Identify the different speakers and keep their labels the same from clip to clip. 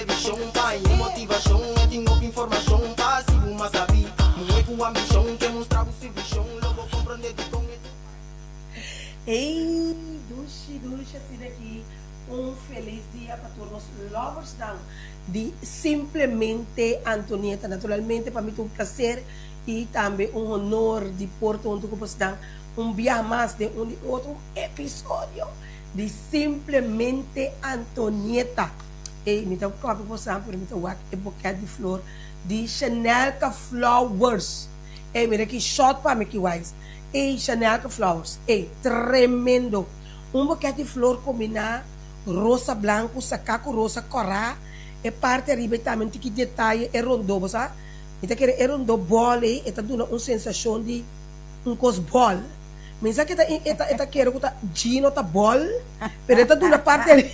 Speaker 1: televishon pa haña motivashon e tin hopi informashon pa hasi bo mas sabí muhé ku ambishon ke mustra bo su vishon lo bo komprondé dikon e tin
Speaker 2: Ey dushi dushi asina aki un felis dia pa tur nos loversnan di Simplemente Antonieta. Naturalmente pa mi ta un placer y tambe un honor di por ta hunto cu bosnan un biaha mas den un di otro episodio di Simplemente Antonieta. Ey mi ta copia bosnan pero mi ta wak e boket di flor di Chanelka Flowers. Ey mira ki shot pa mi ki wise. Ey Chanelka Flowers ey tremendo. Un boket di flor kombiná rosa blanku saká ku rosa kòrá e parti ariba ei tambe un tiki detaye e rondó bo sa mi ta kere e rondó bòl ei e ta duna un sensashon di un kos bòl mi sa ke ta e ta e ta kere ku ta Gino ta bòl pero e ta duna parti ariba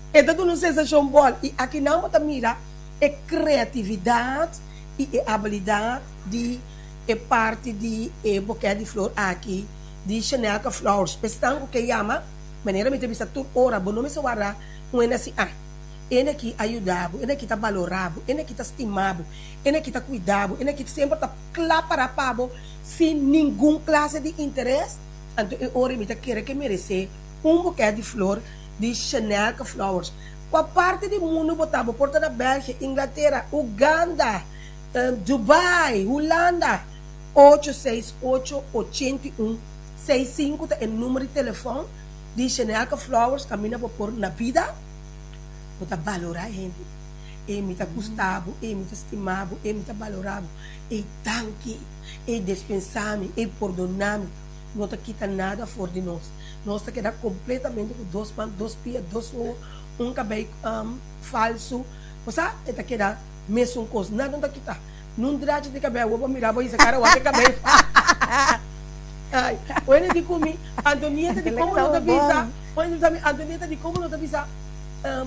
Speaker 2: e ta duna un sensashon bòl i akinan bo ta mira e kreatividat i e abilidat di e parti di e bokèt di flor aki di Chanelka Flowers. P'esnan ku ke yama, manera mi ta bisa tur ora, bo no mester warda un hende hasi ah. Hende aki a yuda bo, hende aki ta balora bo, hende aki ta stima bo, hende aki ta kuida bo, hende aki semper ta kla para pa bo sin ningun klase di interes, anto e ora mi ta kere ke meresé un bokèt di flor di Chanelka Flowers. Kua parti di mundu bo ta? Bo por ta na België, Inglatera, Uganda, Dubai, Hulanda, ocho seis ocho ochenta i un seis sinku ta e number di telefòn di Shenelka Flowers kaminda bo por na bida bo ta balorá hende ey mi ta gusta bo ey mi ta stima bo ey mi ta balorá bo ey danki ey despensa mi ey pordona mi no ta kita nada for di nos nos ta keda kompletamente ku dos man dos pia dos wowo un kabei falsu bo sa e ta keda Mesun kos, nada no ta kita. Nun drachi di kabei awor bo mira bo hisa kara wak e kabei. Ai, wende di ku mi, Antonieta di komo no ta bisa, wende di mi, Antonieta di komo no ta bisa,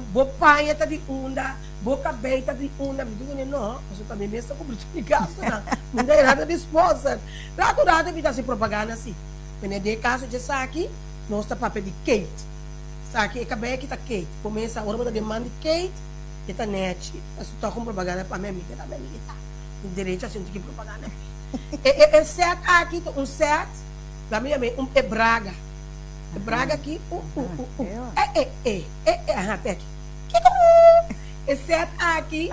Speaker 2: bo paña ta di unda, bo kabei ta di unda. Mi di kuné no, pasobra ta mi mes ta kubri tur mi gastunan. Mi no ta nada di sponsor. Ratu ratu mi ta hasi propaganda si. Wende den e kaso djesaki, nos ta papia di Kate. Esaki e kabei aki ta Kate. Bo mesa ora bo ta den man di Kate. E ta nechi, paso tòg un propaganda pa mi amiga ta mi amiga ta tin derecho a hasi un tiki propaganda. E e e sèt aki ta un sèt, laat mi yam'é un e braga. E braga aki u u u u e e e e e aha te aki kiko u E sèt aki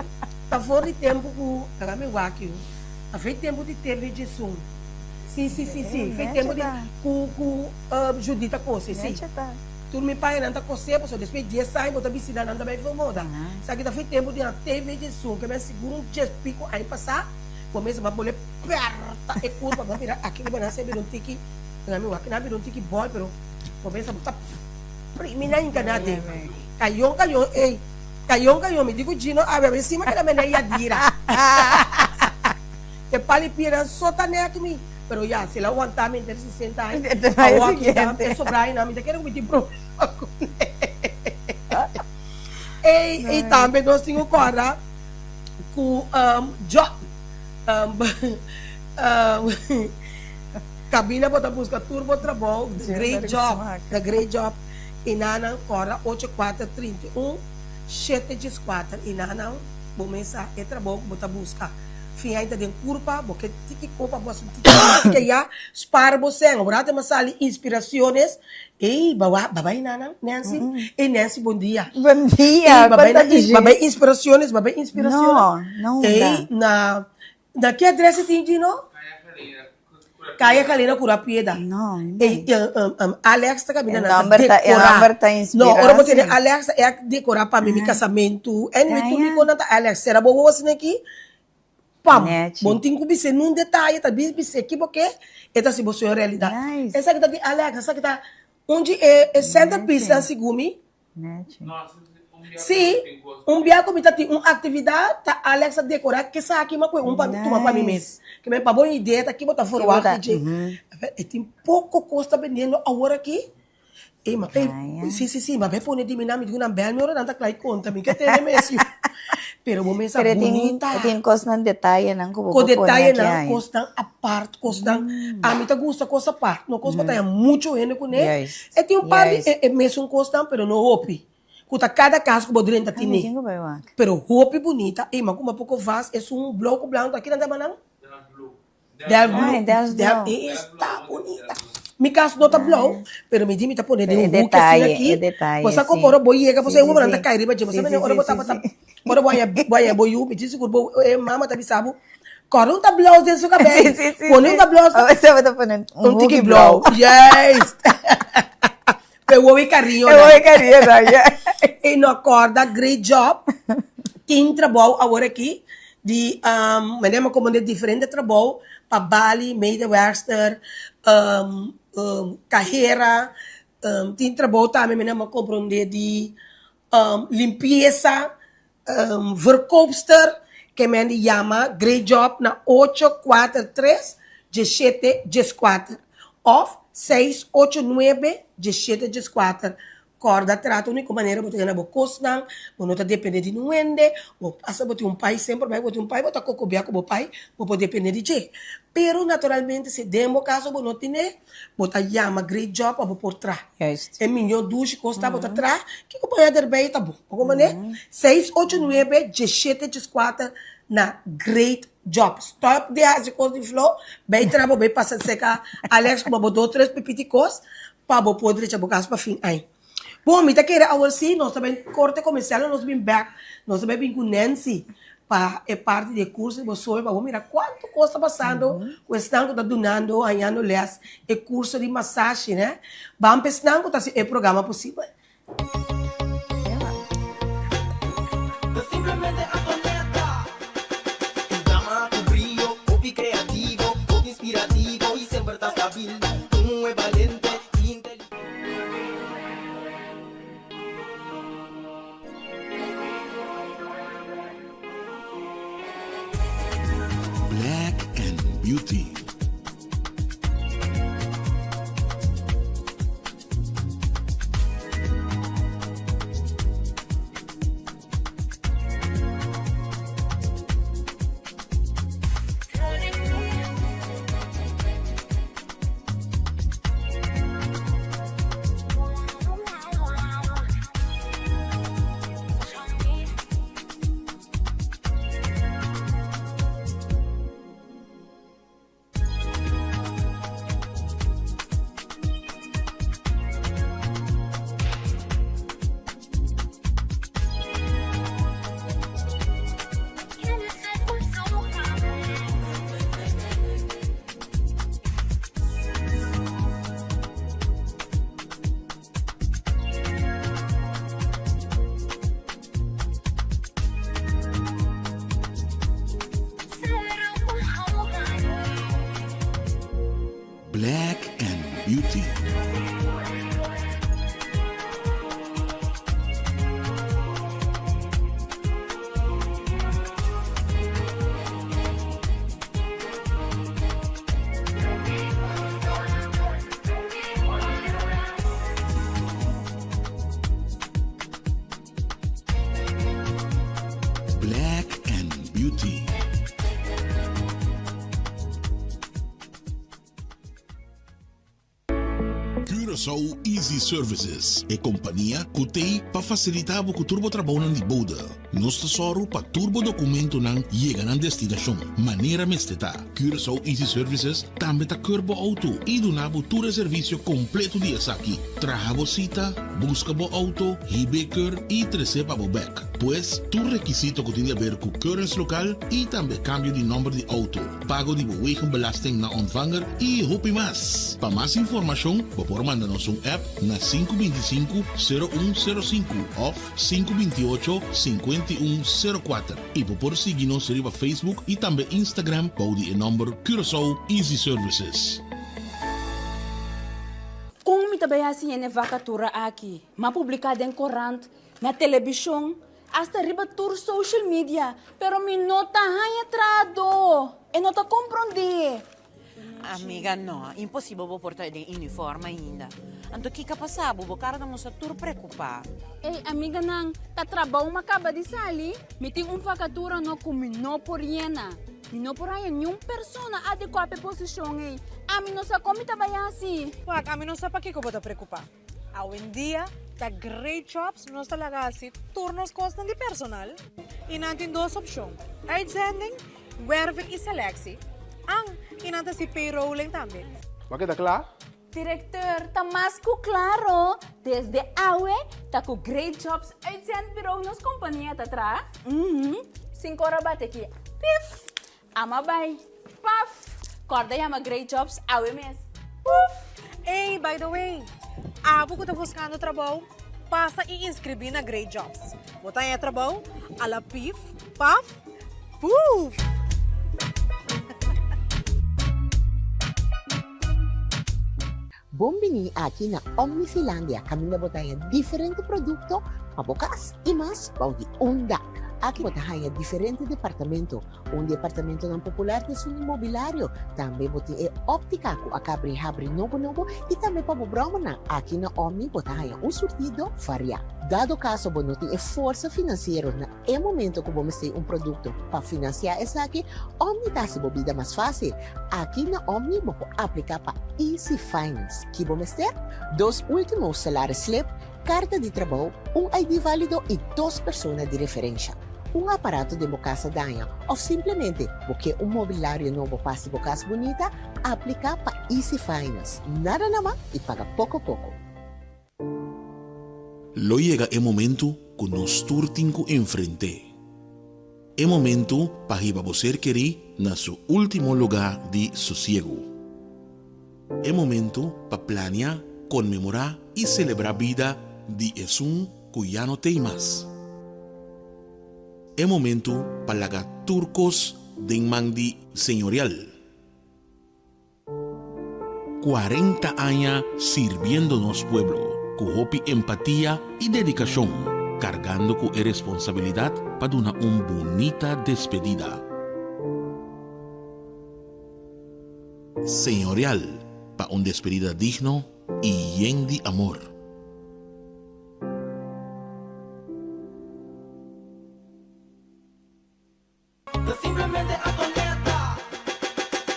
Speaker 2: ta for di tempu ku laga mi wak yu ta for di tempu di TV Djesun si si si si for di tempu di ku ku Judith ta kose si. Tur mi pañanan ta kosé, pasobra despues di dies aña bo ta bisita nan ta bai for moda. Esaki ta fin tempu di nan TV djesun, ke men sigur un djes piko aña pasá, bo mester ba bole pèrta e kurpa, bo mira aki riba nan se bira un tiki, nan mi wak nan bira un tiki bòl, pero bo mester bo ta primi nan hinka nan aden. Kayon kayon ey, kayon kayon, mi di ku Gino awe awe sima keda mende Yadira. E pali pianan so ta nèk mi. Pero ya, si el a wantá mi henter sesenta aña, awor ki ta e sobrá añanan, mi ta kere ku mi tin problema kuné. Ei, i tambe nos tin ku kòrda ku Jòb, kaminda bo ta buska tur bo trabou, the great job, the great job, i nan kòrda ocho kuater trinta i un, shete djes kuater, i nan bo mesa e trabou ku bo ta buska. Fin ai ta den kurpa, bo ke tiki kopa bo hasi un tiki aki tiki aya, spar bo sèn. Ora te sali inspiraciones, ey bawa babay nanan Nancy, ey Nancy bon dia.
Speaker 3: Bon dia,
Speaker 2: Ey babay na babay inspiraciones, babay inspiraciones.
Speaker 3: No, no
Speaker 2: Ey na na ki adres e tin Gino? Kaya Kalina Cura Pieda.
Speaker 3: No,
Speaker 2: Ey Alex ta caminda
Speaker 3: E
Speaker 2: nan ta
Speaker 3: nomber ta e
Speaker 2: decora.
Speaker 3: nomber ta
Speaker 2: No,
Speaker 3: inspira
Speaker 2: ora bo tene
Speaker 3: si.
Speaker 2: Alex ta e a decora pa mi mi casamentu. Anyway, tur mi
Speaker 3: Kaya.
Speaker 2: con nan ta Alex. Sera bo wowo asina aki, pam.
Speaker 3: Nechi.
Speaker 2: Bo no tin cu bis'é nun detaye, ta bis bis'é ki bo ke, e ta haci bo sueño realidad.
Speaker 3: Nice.
Speaker 2: Esaki ta di Alex, esaki ta un di e e centerpiece nan
Speaker 3: Nechi.
Speaker 2: segun mi.
Speaker 3: Nechi.
Speaker 2: Sí, un bia ku mi ta tin un aktividat, ta Alex a dekorá kesaki mi a pue un pa mi tuma pa mi mes.
Speaker 3: Nice.
Speaker 2: Ke men pa bo idea ta ki bo ta
Speaker 3: Ki bo
Speaker 2: verwagt
Speaker 3: ta,
Speaker 2: di dje. E tin poko kos ta bendiendo awor aki. E ma pe,
Speaker 3: Kaya.
Speaker 2: sí, sí, sí, ma be pone di mi nan, mi di ku nan bèl mi ora nan ta kla i konta mi ke tene mes yu. Pero bo mes a
Speaker 3: Pero e tin,
Speaker 2: bunita.
Speaker 3: e tin kosnan detayenan ku bo
Speaker 2: Ko
Speaker 3: por pone aki
Speaker 2: detayenan,
Speaker 3: aña.
Speaker 2: kosnan apart, kosnan, ami ta gusta kos apart, no kos ku ta haña muchu hende kuné.
Speaker 3: Juist,
Speaker 2: E tin un par di
Speaker 3: juist.
Speaker 2: e mesun kosnan, pero no hopi. Ku ta kada kas ku bo drenta
Speaker 3: Ah, mi
Speaker 2: tine.
Speaker 3: tin ku bai wak.
Speaker 2: Pero hopi bunita. Ey, ma kuma poko vas esun blou ku blanku aki nan ta banan? Del blue.
Speaker 3: Ay, del
Speaker 2: Del,
Speaker 3: blue.
Speaker 2: esta bunita. Mi kas no ta blou, pero mi di mi ta pone den
Speaker 3: E
Speaker 2: un hoek asina
Speaker 3: detaye,
Speaker 2: aki.
Speaker 3: e detaye,
Speaker 2: Bo sa
Speaker 3: sí.
Speaker 2: kon ora bo yega, bo
Speaker 3: Sí,
Speaker 2: sa e
Speaker 3: sí,
Speaker 2: woman ta
Speaker 3: sí.
Speaker 2: kai riba dje. Bo
Speaker 3: Sí,
Speaker 2: sa
Speaker 3: sí,
Speaker 2: mene ora
Speaker 3: sí,
Speaker 2: bo
Speaker 3: sí,
Speaker 2: tabata,
Speaker 3: sí.
Speaker 2: ora bo haña, bo haña bo yu, mi tin sigur bo e mama ta bisa bo, kòrda un ta blou den su
Speaker 3: Sí,
Speaker 2: kabei.
Speaker 3: sí, sí,
Speaker 2: Pone un
Speaker 3: sí.
Speaker 2: ta blou,
Speaker 3: Oh, ese bo ta pone un
Speaker 2: un tiki
Speaker 3: hoekie
Speaker 2: blou.
Speaker 3: blou.
Speaker 2: Juist. Pe wowi
Speaker 3: E
Speaker 2: kariñonan.
Speaker 3: wowi kariñonan, ja.
Speaker 2: E no kòrda great job. Tin trabou awor aki di um, manera mi a komprende diferente trabou pa bali, medewerkster, um, um, kahera, um, tin trabou tambe manera mi a komprende di um, limpiesa, um, verkoopster, ke men di yama Great Job na ocho kuater tres diesshete dieskuater òf seis ocho nuebe diesshete dieskuater. Kòrda trata úniko manera bo ta gana bo kosnan, bo no ta depende di nun hende, bo pasa bo tin un pai semper bai bo tin un pai bo ta kokobia ku bo pai, bo por depende di dje. Pero naturalmente si den bo kaso bo no tine, Bo ta yama great job pa bo por traha.
Speaker 3: Juist.
Speaker 2: E miño dushi kos ta bo ta traha, kiko bo haña derbei ta bo. Bo komprende? Seis ocho nuebe diesshete dieskuater na great job. Stop di hasi kos di flow, bai traha bo bai pasa seka Alex kuma bo dos tres pipiti kos pa bo por drecha bo kas pa fin aña. Bon, mi ta kere awor si nos ta bai korte komersial nos bin bek, nos ta bai bin ku Nancy pa e parti di e kurso di bo soe pa bo mira kuantu kos ta pasando ku esnan ku ta dunando hañando lès e kurso di masashi ne. Ban pa esnan ku ta hasi e programa posibel.
Speaker 1: Ta simplemente Antonieta. Un dama ku brio, hopi kreativo, hopi inspirativo i semper ta stabil. Un muhé balente i inteligente.
Speaker 4: Black and Beauty. Black and Beauty. Black and Beauty. Curaçao Easy Services, e kompania ku t'ei pa fasilitá bo ku tur bo trabounan di bode. Nos ta sòru pa tur bo dokumentonan yega nan destinashon manera mester ta. Curaçao Easy Services tambe ta keur bo outo i duna bo tur e servisio kompleto di esaki, traha bo sita, buska bo outo, hib'é keur i tres'é pa bo bèk. Pues, tur rekisito ku tin di aber ku keuringslokaal i tambe kambio di nòmber di outo. pago di bo wegenbelasting na ontvanger y hopi mas. Pa mas informacion bo por manda nos un app na sinku 25, 01 05 of sinku 28, 51 04 y bo por sigui nos riba Facebook y tambe Instagram bou di e nomber Curaçao Easy Services.
Speaker 5: Kon mi ta bai hasi hende vakatura aki? M'a publiká den korant, na telebishon, Hasta riba tur social media, pero mi no ta haña trahadó. E no ta komprondé.
Speaker 6: Amiga, no, imposibel bo por ta den uniform ainda. Anto kiko a pasa bo? Bo kara ta mustra tur preokupá.
Speaker 5: Ey, amiganan, ta trabou mi a kaba di sali. Mi tin un vakatura no ku mi no por yena. Mi no por haña niun persona adekuá pa e posishon ey. Ami no sa kon mi ta bai hasi.
Speaker 7: Wak, ami no sa pakiko bo ta preokupá. Awendia Ta Great Jobs nos ta laga hasi tur nos kosnan di personal i nan tin dos opshon, uitzending, werving i selectie. An, i nan ta hasi payrolling tambe.
Speaker 8: Bo a keda kla?
Speaker 5: Directeur, ta mas ku klaro, desde awe ta ku Great Jobs Uitzendbureau nos kompania ta traha. Uhum, sinku ora bate ki, pif! Ama bai, paf! Kòrda yama Great Jobs awe mes, puf!
Speaker 7: Ey, by the way, abo ku ta buskando trabou, pasa i inskribí na Great Jobs. Bo ta haña trabou a la pif, paf, puf!
Speaker 9: Bon bini aki na Omnifilandia kaminda bo ta haña diferente produkto pa bo kas i mas bou di un dak. Aki bo ta haña diferente departamento. Un di e apartamentonan popular ta esun di mobilario. Tambe bo tin e óptika ku a kabri habri nobo nobo i tambe pa bo bròmernan. Aki na Omni bo ta haña un surtido variá. Dado kaso bo no tin e forsa finansiero na e momento ku bo mester un produkto pa finansiá esaki, Omni ta hasi bo bida mas fásil. Aki na Omni bo por apliká pa Easy Finance. Ki bo mester? Dos último salaris slip, karta di trabou, un ID válido i dos persona di referensha. Un aparato den bo kas a daña òf simplemente bo ke un mobilario nobo pa hasi bo kas bunita? Apliká pa Easy Finance. Nada na man i paga poko poko.
Speaker 4: Lo yega e momentu ku nos tur tin ku enfrent'é. E momentu pa hiba bo ser kerí na su último lugá di sosiegu. E momentu pa plania, konmemorá i selebrá bida di esun ku ya no t'ei mas. E momentu pa laga tur kos den man di Señorial. 40 aña sirbiendo nos pueblo ku hopi empatia i dedikashon, kargando ku e responsabilidat pa duna un bunita despedida. Señorial pa un despedida digno i yen di amor.
Speaker 1: Ta simplemente Antonieta.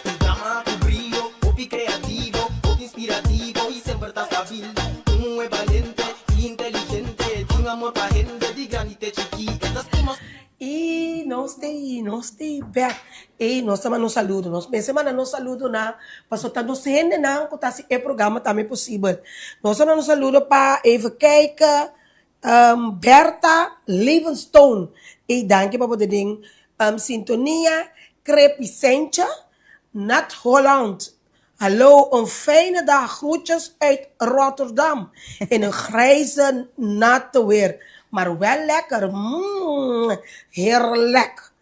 Speaker 1: Un dama ku brio, hopi kreativo, hopi inspirativo i semper ta stabil. Un muhé balente i inteligente, tin amor pa hende di grandi te chikí. E ta stima.
Speaker 2: I nos te i nos te i bek. Ey nos ta manda un saludo. Nos mester manda nos saludo na pasobra ta nos hendenan ku ta hasi e programa tambe posibel. Nos ta manda un saludo pa, even kijken, Bertha Levenstone, ey danki pa bo ta den sintonia. Crepi Sentje, Nat Holland, hallo een fijne dag, groetjes uit Rotterdam in een grijze natte weer, maar wel lekker, mmm heerlijk.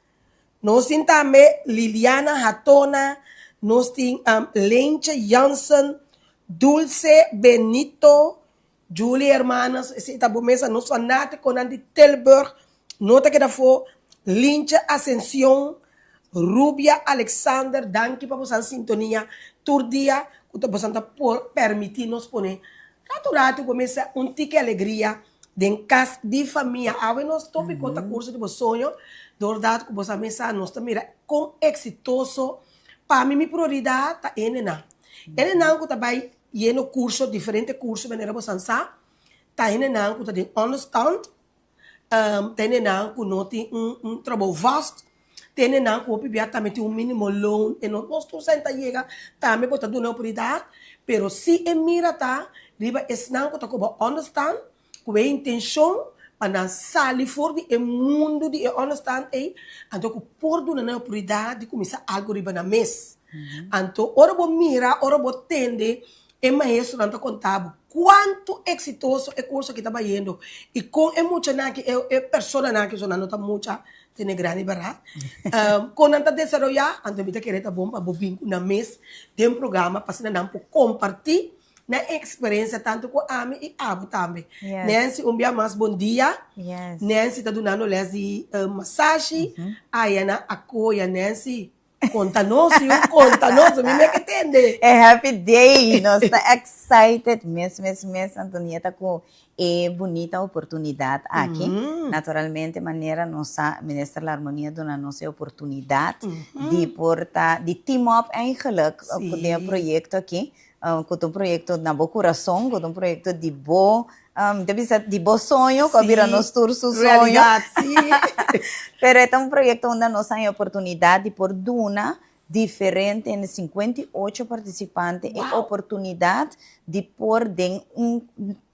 Speaker 2: Nos tin tambe Liliana Hatona, nos tin Leentje Jansen, Dulce Benito, Julie hermanos, esei ta bo mesa, nos fanaticonan di Tilburg no ta keda afó, Lintje Ascension, Rubia Alexander, danki pa bosan sintonia tur dia ku ta bosan ta por permiti nos pone ratu ratu bo mesa un tiki alegria den kas di famia. Awe nos topiko ta curso di bo soño, doordat ku bosan mesa nos ta mira kon exitoso, pa mi mi prioridad ta hendenan, hendenan ku ta bai Yeno curso, diferente curso manera bo san sa, ta hendenan cu ta den onderstand, ta hendenan cu no tin un trabou vast, ta hendenan cu hopi bia tambe tin un minimo loon, e no nos tur sa ta yega, tambe bo ta duna oportunidad, pero si e mira ta riba esnan cu ta coba onderstand, cu e intencion pa nan sali for di e mundo di e onderstand ey, anto cu por duna nan e oportunidad di cuminsa algo riba nan mes. Anto ora bo mira, ora bo tende e maestronan ta conta bo cuanto exitoso e curso aki ta bayendo y con e muchanan aki, e personanan aki, pasobra nan no ta mucha, tene grandi berdad, con nan ta desaroya, anto mi ta kere ta bon pa bo bin cu nan mes den programa pa asina nan por comparti nan experiencia tanto cu ami y abo tambe.
Speaker 3: Yes.
Speaker 2: Nancy, un bia mas bon dia.
Speaker 3: Yes.
Speaker 2: Nancy ta dunando les di masashi. Aya na Acoya. Nancy, conta nos, yu, conta nos. Mi me ke tende.
Speaker 3: E happy day. Nos ta excited mes, mes, mes, Antonieta, cu e bunita oportunidad aki. Naturalmente, manera nos sa, Minister Larmonie a duna nos e oportunidad di por ta, di team up eigenlijk, cu den e proyecto aki. Ku ta un proyekto na bo kurason, ku ta un proyekto di bo, mi ta bisa di bo soño, ku a bira nos tur su soño.
Speaker 2: Realidat, si.
Speaker 3: Pero e ta un proyekto unda nos haña oportunidat di por duna diferente hende, 58 partisipante, e oportunidat di por den un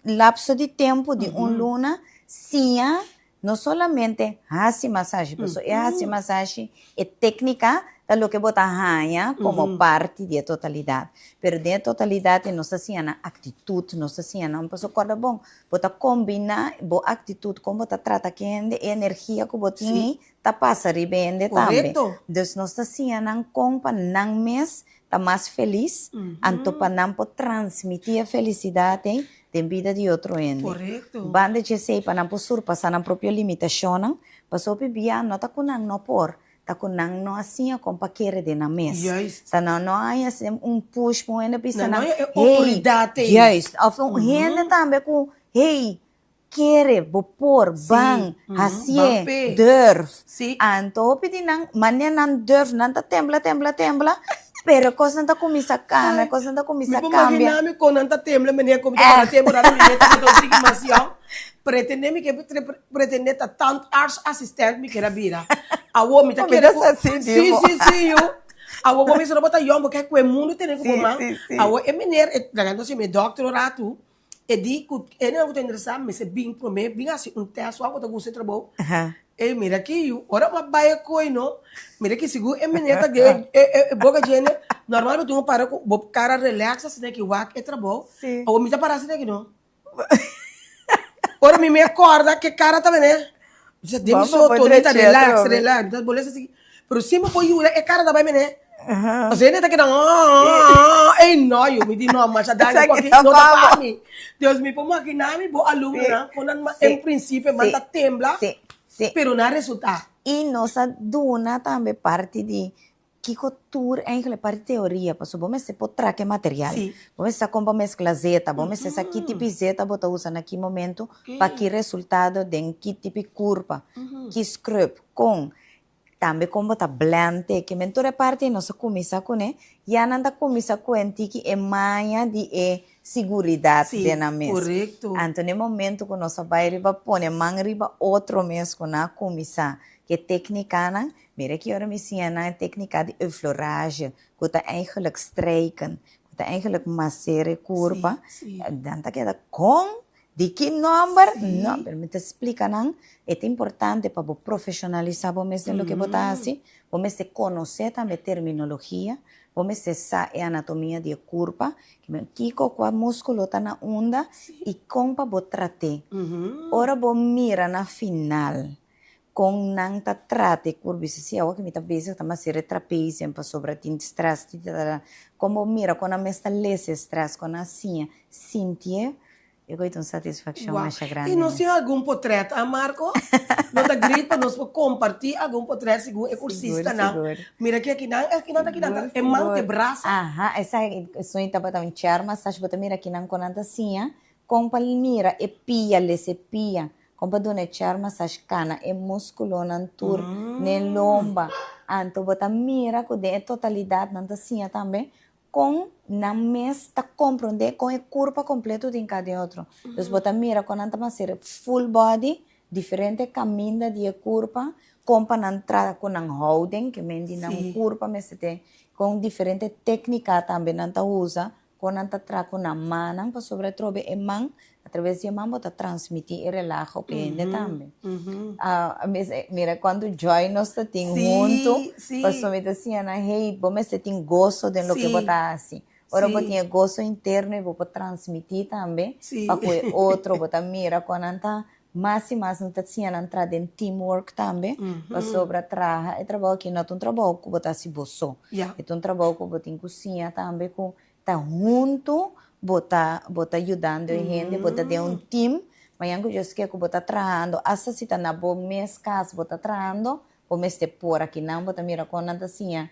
Speaker 3: lapso di tempu di un luna siña No solamente hasi masashi, paso e hasi masashi, e téknika ta loke bo ta haña komo parti di e totalidat. Pero den e totalidat ei nos ta siña nan aktitut, nos ta siña nan, paso kòrda bon, bo ta kombiná bo aktitut kon bo ta trata ku hende, e energia ku bo tin ei ta pasa riba e hende tambe. Dus nos ta siña nan kon pa nan mes ta mas felis, anto pa nan por transmití e felisidat ei den bida di otro hende. Banda dje esei, pa nan por surpasá nan propio limitashonnan, pasobra hopi bia no ta ku nan no por, ta ku nan no a siña kon pa kere den nan mes. Ta nan no a haña un push pa un hende bisa nan, hey, juist, òf un hende tambe ku, hey, Kere, bo por, ban, hacié, durf. Anto hopi di nan, manera nan durf, nan ta tembla, tembla, tembla, pero e cosnan ta cuminsa cana, e cosnan ta cuminsa
Speaker 2: Mi por
Speaker 3: cambia.
Speaker 2: imagina mi con nan ta tembla manera cu mi ta para tempo rato mi meta cu ta un tiki mas yong, pretende mi ke pretende ta tandartsassistent mi kier a bira. Awo mi ta
Speaker 3: Bo
Speaker 2: kere
Speaker 3: mira
Speaker 2: cu,
Speaker 3: sa sinti
Speaker 2: si,
Speaker 3: bo.
Speaker 2: si, si, yu. Awo bo mester no bo ta yong, bo ke cu e mundo tene cu bo man. Awo e meneer, e laga nos yama e dokter un ratu, E di ku e ku ta interesá mester bin promé bin hasi un tèst wak bo ta gusta e trabou. Ey mira aki yu, ora bo a bai e koi no, mira aki sigur e meneer ta den e boka djene, normal bo tin ku para ku bo kara relax asina aki wak e trabou, awor mi ta para asina aki no. Ora mi me kòrda ke kara ta meneer, mi sa den mi so Tony ta relax relax, mi ta bolesa asina. Pero si mi por yuda e cara ta bay mene. Pasobra hende ta keda ey no yu mi di no masha daño cu aki no ta pa mi. Dus mi por makina mi bo alumnonan con nan en principio nan ta tembla pero nan resulta.
Speaker 3: Y nos a duna tambe parti di kico tur eigenlijk parti teoria pasobra bo mester por traha e material. Bo mester sa con pa mezcla zeta, bo mester sa ki tipo di zeta bo ta usa na ki momento pa ki resultado den ki tipo di curpa, ki scrub, con. Tambe kon bo ta blend te ke men tur e parti nos a kuminsá kuné, ya nan ta kuminsá kuentí ki e maña di e siguridat den nan mes. Anto na e momento ku nos a bai riba pone man riba otro mes ku nan a kuminsá ku e téknikanan, mira ki ora mi siña nan e téknika di effleurage ku ta eigenlijk strijken, ku ta eigenlijk maser e kurpa, nan ta keda kon Di ki nomber? No, pero mi ta splica nan, e ta importante pa bo profesionalisa bo mes den loke bo ta haci, bo mester conoce tambe terminologia, bo mester sa e anatomia di e curpa, kico cua musculo ta na unda y con pa bo trate. Ora bo mira na final con nan ta trata e curpa, bisa si awo ki mi ta bezig ta masera e trapezium pasobra tin stress, ti ta ta ta, con bo mira con nan mes ta lesa e stress, con nan a siña sintié, e koe ta un satisfaccion
Speaker 2: Wow.
Speaker 3: masha grandi
Speaker 2: I nos
Speaker 3: mes.
Speaker 2: tin algun potret, ah Marco? No ta great pa nos por comparti algun potret segun e
Speaker 3: Sigur,
Speaker 2: cursistanan.
Speaker 3: sigur.
Speaker 2: Mira aki akinan, akinan ta akinan ta
Speaker 3: Sigur,
Speaker 2: e man ku e
Speaker 3: sigur.
Speaker 2: brasa.
Speaker 3: Aha, esaki, esun tabata un chair massage, bo ta mira akinan kon nan ta siña kon pa mira e pia, lesa e pia, Kon pa duna e chair massage kana e muskulonan tur n'e lomba. Anto bo ta mira ku den e totalidat nan ta siña tambe kon nan mes ta komprondé kon e kurpa kompleto tin ka den otro. Dus bo ta mira kon nan ta hacer full body, diferente kaminda di e kurpa, kon pa nan trata ku nan houding, ke men di nan kurpa mester ten, kon diferente téknika tambe nan ta usa Kon nan ta traha ku nan mannan pasobra atrobe e man, atraves di e man bo ta transmití e relaho pa e hende tambe. Mira kuantu joy nos ta tin huntu, pasobra mi ta siña nan, hey, bo mester tin goso den loke bo ta hasi. Ora bo tin e goso interno i bo por transmití tambe pa ku e otro, bo ta mira kon nan ta mas i mas nan ta siña nan traha den teamwork tambe, pasobra traha e trabou aki no ta un trabou ku bo ta hasi bo so. E ta un trabou ku bo tin ku siña tambe ku ta huntu bo ta bo ta yudando e hende, bo ta den un team. Mañan ku Dios ke ku bo ta trahando, asta si ta na bo mes kas bo ta trahando, bo mester por akinan bo ta mira kon nan ta siña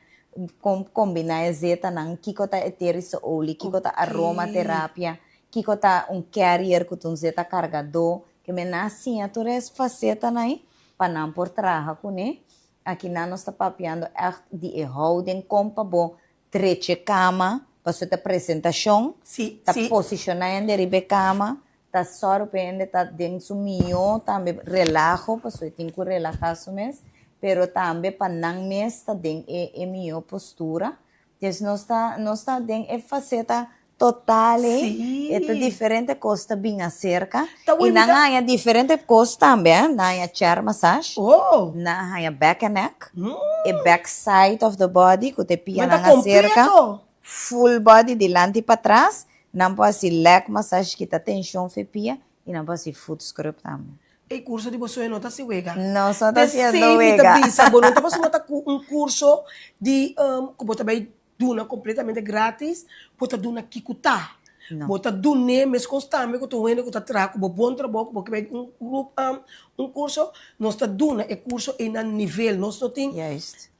Speaker 3: kon kombiná e zetanan, kiko ta eterische olie, kiko ta aromaterapia, Kiko ta un carrier ku ta un zeta kargadó? Ke men nan a siña tur es fasetanan ei pa nan por traha kuné. Aki nan nos ta papiando ègt di e houding kon pa bo drecha e kama. Pasobra ta presentashon,
Speaker 2: Sí,
Speaker 3: ta
Speaker 2: sí.
Speaker 3: posishoná hende riba e kama, ta sòru pa hende ta den su mihó tambe relaho, pasobra e tin ku relahá su mes, pero tambe pa nan mes ta den e e mihó postura. Des nos ta nos ta den e faseta total ei,
Speaker 2: Sí.
Speaker 3: e ta diferente kos ta bin aserka
Speaker 2: Ta
Speaker 3: i
Speaker 2: wei mi
Speaker 3: nan
Speaker 2: ta.
Speaker 3: haña diferente kos tambe, nan haña chair massage,
Speaker 2: Oh!
Speaker 3: nan haña back and neck,
Speaker 2: Mm.
Speaker 3: e back side of the body ku ta e
Speaker 2: Men ta
Speaker 3: pianan aserka,
Speaker 2: kompleto.
Speaker 3: full body dilanti patras, nan por hasi leg massage kita tenshon for e pia i nan por hasi foot scrub tambe.
Speaker 2: E kurso di bo soño no ta hasi wega.
Speaker 3: Nos no ta
Speaker 2: P'esei
Speaker 3: hasiendo
Speaker 2: mi ta
Speaker 3: wega.
Speaker 2: bisa bo no ta pasobra ta ku un kurso di ku bo ta bai duna kompletamente gratis, bo ta duna kiko ta.
Speaker 3: No.
Speaker 2: Bo ta dun'é meskos tambe ku tur hende ku ta traha ku bo bon trabou ku bo ke bai un grup un kurso, nos ta duna e kurso ei na nivel. Nos no tin
Speaker 3: Juist.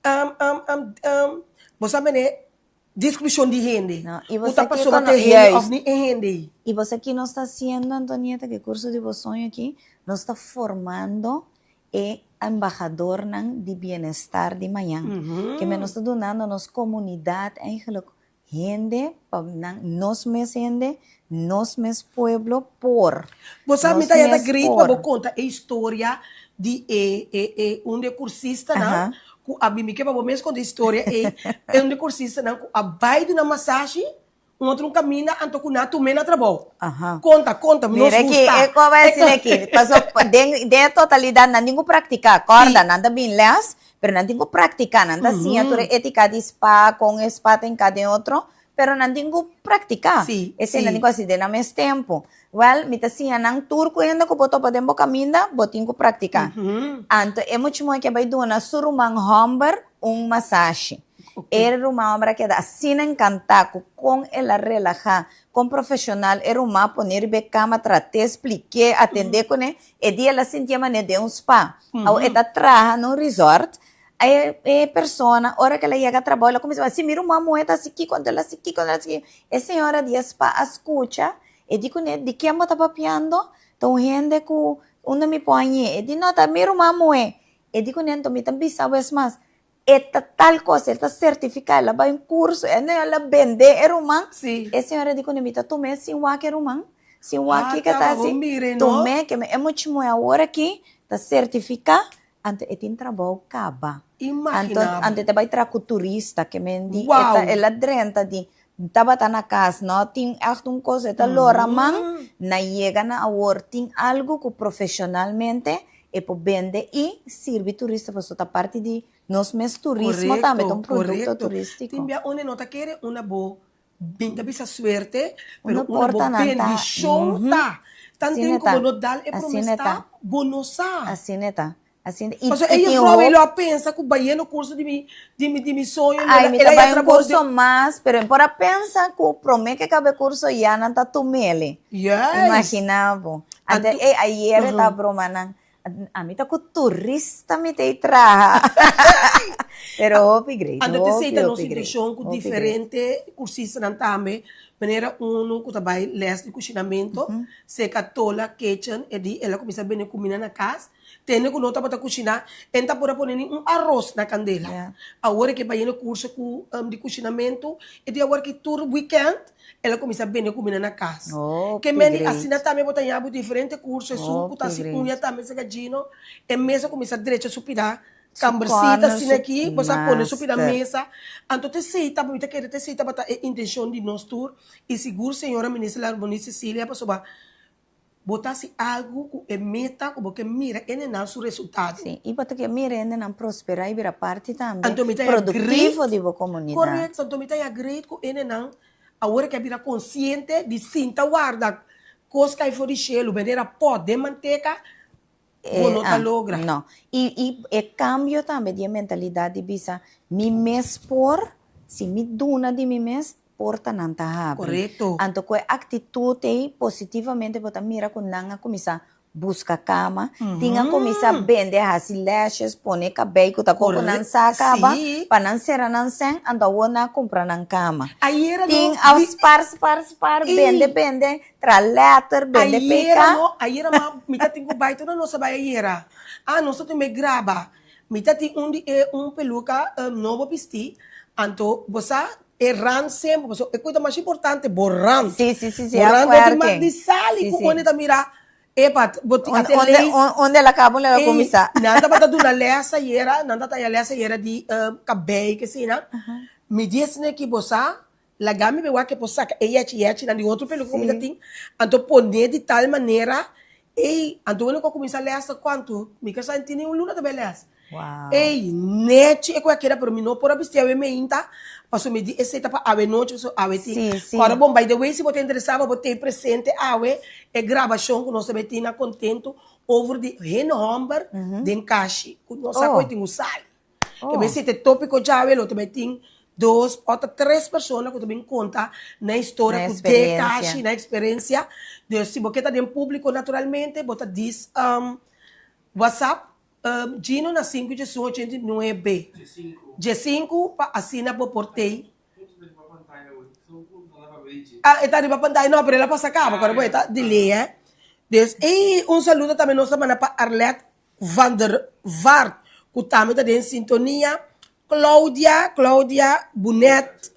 Speaker 2: bo sa mene Discusion di hende.
Speaker 3: No, y
Speaker 2: Cu
Speaker 3: bo
Speaker 2: ta
Speaker 3: sa kico
Speaker 2: pasobra
Speaker 3: no,
Speaker 2: ta e hende of
Speaker 3: juist.
Speaker 2: ni e hende ei.
Speaker 3: Y bo sa ki nos ta haciendo, Antonieta, cu e curso di bo soño aki? Nos ta formando e embahadornan di bienestar di mañan. Keme nos ta dunando nos comunidad eigenlijk hende pa nan, nos mes hende, nos mes pueblo por.
Speaker 2: Bo sa mi
Speaker 3: Nos
Speaker 2: ta yata
Speaker 3: mes
Speaker 2: great pa bo
Speaker 3: por.
Speaker 2: conta e historia di e e e un di e cursistanan
Speaker 3: Aha.
Speaker 2: Ku a bini ke pa bo mes konta historia ei, e un di kursistanan ku a bai duna masashi, un otro un kaminda, anto ku nan a tum'é na trabou.
Speaker 3: Aha.
Speaker 2: Konta, konta, nos
Speaker 3: Mira aki,
Speaker 2: gusta.
Speaker 3: e kon bai asina aki. Paso den den e totalidat nan tin ku praktiká. Kòrda, nan ta bin lès, pero nan tin ku praktiká. Nan ta siña tur e étika di spa, kon e spa ta hinká den otro, pero nan tin ku praktiká.
Speaker 2: Sí,
Speaker 3: Esei nan
Speaker 2: sí.
Speaker 3: tin ku hasi den nan mes tempu. Wèl, mi ta siña nan tur ku hende ku bo topa den bo kaminda, bo tin ku praktiká. Anto e muchimoe ke a bai duna su ruman hòmber un masashi. E ruman hòmber a keda asina enkantá ku kon el a relahá, kon profeshonal e ruman a pone riba e kama, trat'é, splik'é, atendé kuné. E dia el a sintié manera den un spa. Awor e ta traha na un resort. E e persona, ora ku el a yega trabou, el a kuminsá bisa, si mi ruman muhé ta hasi kiko, anto el a hasi kiko, anto el a hasi kiko. E señora di e spa a skucha. E di kuné, Di ken bo ta papiando? Ta un hende ku unda mi por hañ'é. E di, No, ta mi ruman muhé. E di kuné, Anto mi ta bisa bo es mas, e ta tal kos, el ta sertifiká, el a bai un kurso, el a bendé e ruman. E señora di kuné, Mi ta tum'é sin wak e ruman, sin wak kiko e ta hasi. Tum'é, ke mi e muchi muhé awor aki ta sertifiká, anto e tin trabou kaba. Anto, anto e ta bai traha ku turista, ke men di, e ta, el a drenta di Tabata na cas no tin echt un cos e ta lora man na yega na awor tin algo cu profesionalmente e por bende y sirbi turista pasobra ta parti di nos mes turismo tambe ta un producto turistico.
Speaker 2: Tin bia unda no ta kere unda bo bin ta bisa suerte
Speaker 3: Unda
Speaker 2: pero unda bo
Speaker 3: porta nan ta
Speaker 2: bendicion ta tanten
Speaker 3: asina
Speaker 2: cu
Speaker 3: ta
Speaker 2: bo no dal e prome
Speaker 3: asina ta
Speaker 2: stap bo no sa.
Speaker 3: asina ta Asina, i,
Speaker 2: Pasobra
Speaker 3: i
Speaker 2: e
Speaker 3: tin
Speaker 2: juffrouw ei
Speaker 3: hopi.
Speaker 2: lo a pensa ku bayendo kurso di mi, di mi, di mi soño,
Speaker 3: Ai,
Speaker 2: el
Speaker 3: mi
Speaker 2: a
Speaker 3: ta
Speaker 2: ya
Speaker 3: bai un
Speaker 2: trabou de.
Speaker 3: kurso mas, pero mi por a pensa ku promé ke kaba e kurso ya nan ta tum'el.
Speaker 2: Juist.
Speaker 3: Imaginá bo. Anto,
Speaker 2: Anto,
Speaker 3: e ayer e ta broma nan, ami ta ku turista mi ta ei traha. Pero hopi great,
Speaker 2: Anto te
Speaker 3: hopi,
Speaker 2: sei ta nos
Speaker 3: hopi great,
Speaker 2: situashon ku
Speaker 3: hopi great.
Speaker 2: diferente kursistanan tambe, manera unu ku ta bai les di kushinamentu, seka Tola Kitchen, e di el a kuminsá bende kumina na kas, Tende ku no tabata kushiná, e no ta por a pone ni un aros na kandela. Awor e ke bai hende kurso ku di kushinamentu, e di awor ki tur wikènt el a kuminsá bende kumina na kas. Ke meni asina tambe bo ta haña bo diferente kurso, esun ku ta hasi uña tambe sega Gino, e mes a kuminsá drecha su pida kambersita asina aki, bo sa pone su pida mesa. Anto ta esei tabata, mi ta kere ta esei tabata e intenshon di nos tur i sigur señora Minister Larmonie Cecilia pasobra Bo ta hasi algu ku e meta ku bo ke mira hendenan su resultado.
Speaker 3: Sí, i bo ta ke mira hendenan prosperá i bira parti tambe
Speaker 2: Anto mi ta ya
Speaker 3: produktivo
Speaker 2: great,
Speaker 3: di bo komunidat.
Speaker 2: korekto, anto mi ta ya great ku hendenan awor ke a bira konsiente di sinta warda kos kai for di shelu, manera pòt den manteka, Bo no ta logra.
Speaker 3: No. I i e kambio tambe di e mentalidat di bisa mi mes por, si mi duna di mi mes, portanan ta habri.
Speaker 2: Korekto.
Speaker 3: Anto ku e aktitut ei positivamente bo ta mira ku nan a kuminsá buska kama, tin a kuminsá bende, hasi lashes, pone kabei ku ta koko nan sa kaba pa nan sera nan sèn, anto awor nan a kumpra nan kama.
Speaker 2: Ayera no
Speaker 3: Tin a spar spar spar, bende bende. Tra letter, bende
Speaker 2: Ayera
Speaker 3: pk.
Speaker 2: no, ayera ma mi ta tin ku bai tur nos a bai ayera. Ah, nos ta tin bai graba. Mi ta tin un di e un peluka nobo bisti, anto bo sa. E rand semper, pasobra e cosa mas importante, bo rand.
Speaker 3: Sí, sí, sí, sí,
Speaker 2: Bo rand no tin
Speaker 3: afuerte.
Speaker 2: mag di sali
Speaker 3: Sí,
Speaker 2: ku
Speaker 3: sí.
Speaker 2: unda ta mira, epa, bo tin
Speaker 3: Onde,
Speaker 2: ate
Speaker 3: onde,
Speaker 2: lees.
Speaker 3: on- onde el a kaba, onde el a
Speaker 2: Ey,
Speaker 3: kuminsá.
Speaker 2: nan tabata duna les ayera, nan tabata haya les ayera di kabei ke asina. Mi di esne ki bo sa, laga mi be wak ke por saka e yechi yechinan di otro peluka ku mi ta tin, anto pone di tal manera, ey, anto unda ku a kuminsá les ta kuantu? Mi ka sa tin ni un luna ta bai les. Ey, nechi e ku a keda, pero mi no por a bisti awe meinta, pasobra mi di esei ta pa awe nochi, pasobra awe tin. Ora bon, by the way, si bo ta interesá pa bo t'ei presente awe, e grabashon ku nos ta bai tin na Kontentu over di hende hòmber den kashi, ku nos sa ku e tin un sali. Ke bai si te tópiko djawe lo ta bai tin dos òf ta tres persona ku ta bin konta nan historia ku den kashi, nan eksperensia. Dus si bo ke ta den públiko naturalmente bo ta dis WhatsApp Gino na sinku djesun ochenta i nuebe djesinku pa asina bo por tei. Ah, e ta riba pantaya, no, pero el a pasa kaba, kore bo e ta delay, eh. Dus, ey, un saludo tambe nos ta manda pa Arlette van der Vaart, ku tambe ta den sintonia. Claudia, Claudia Bunet,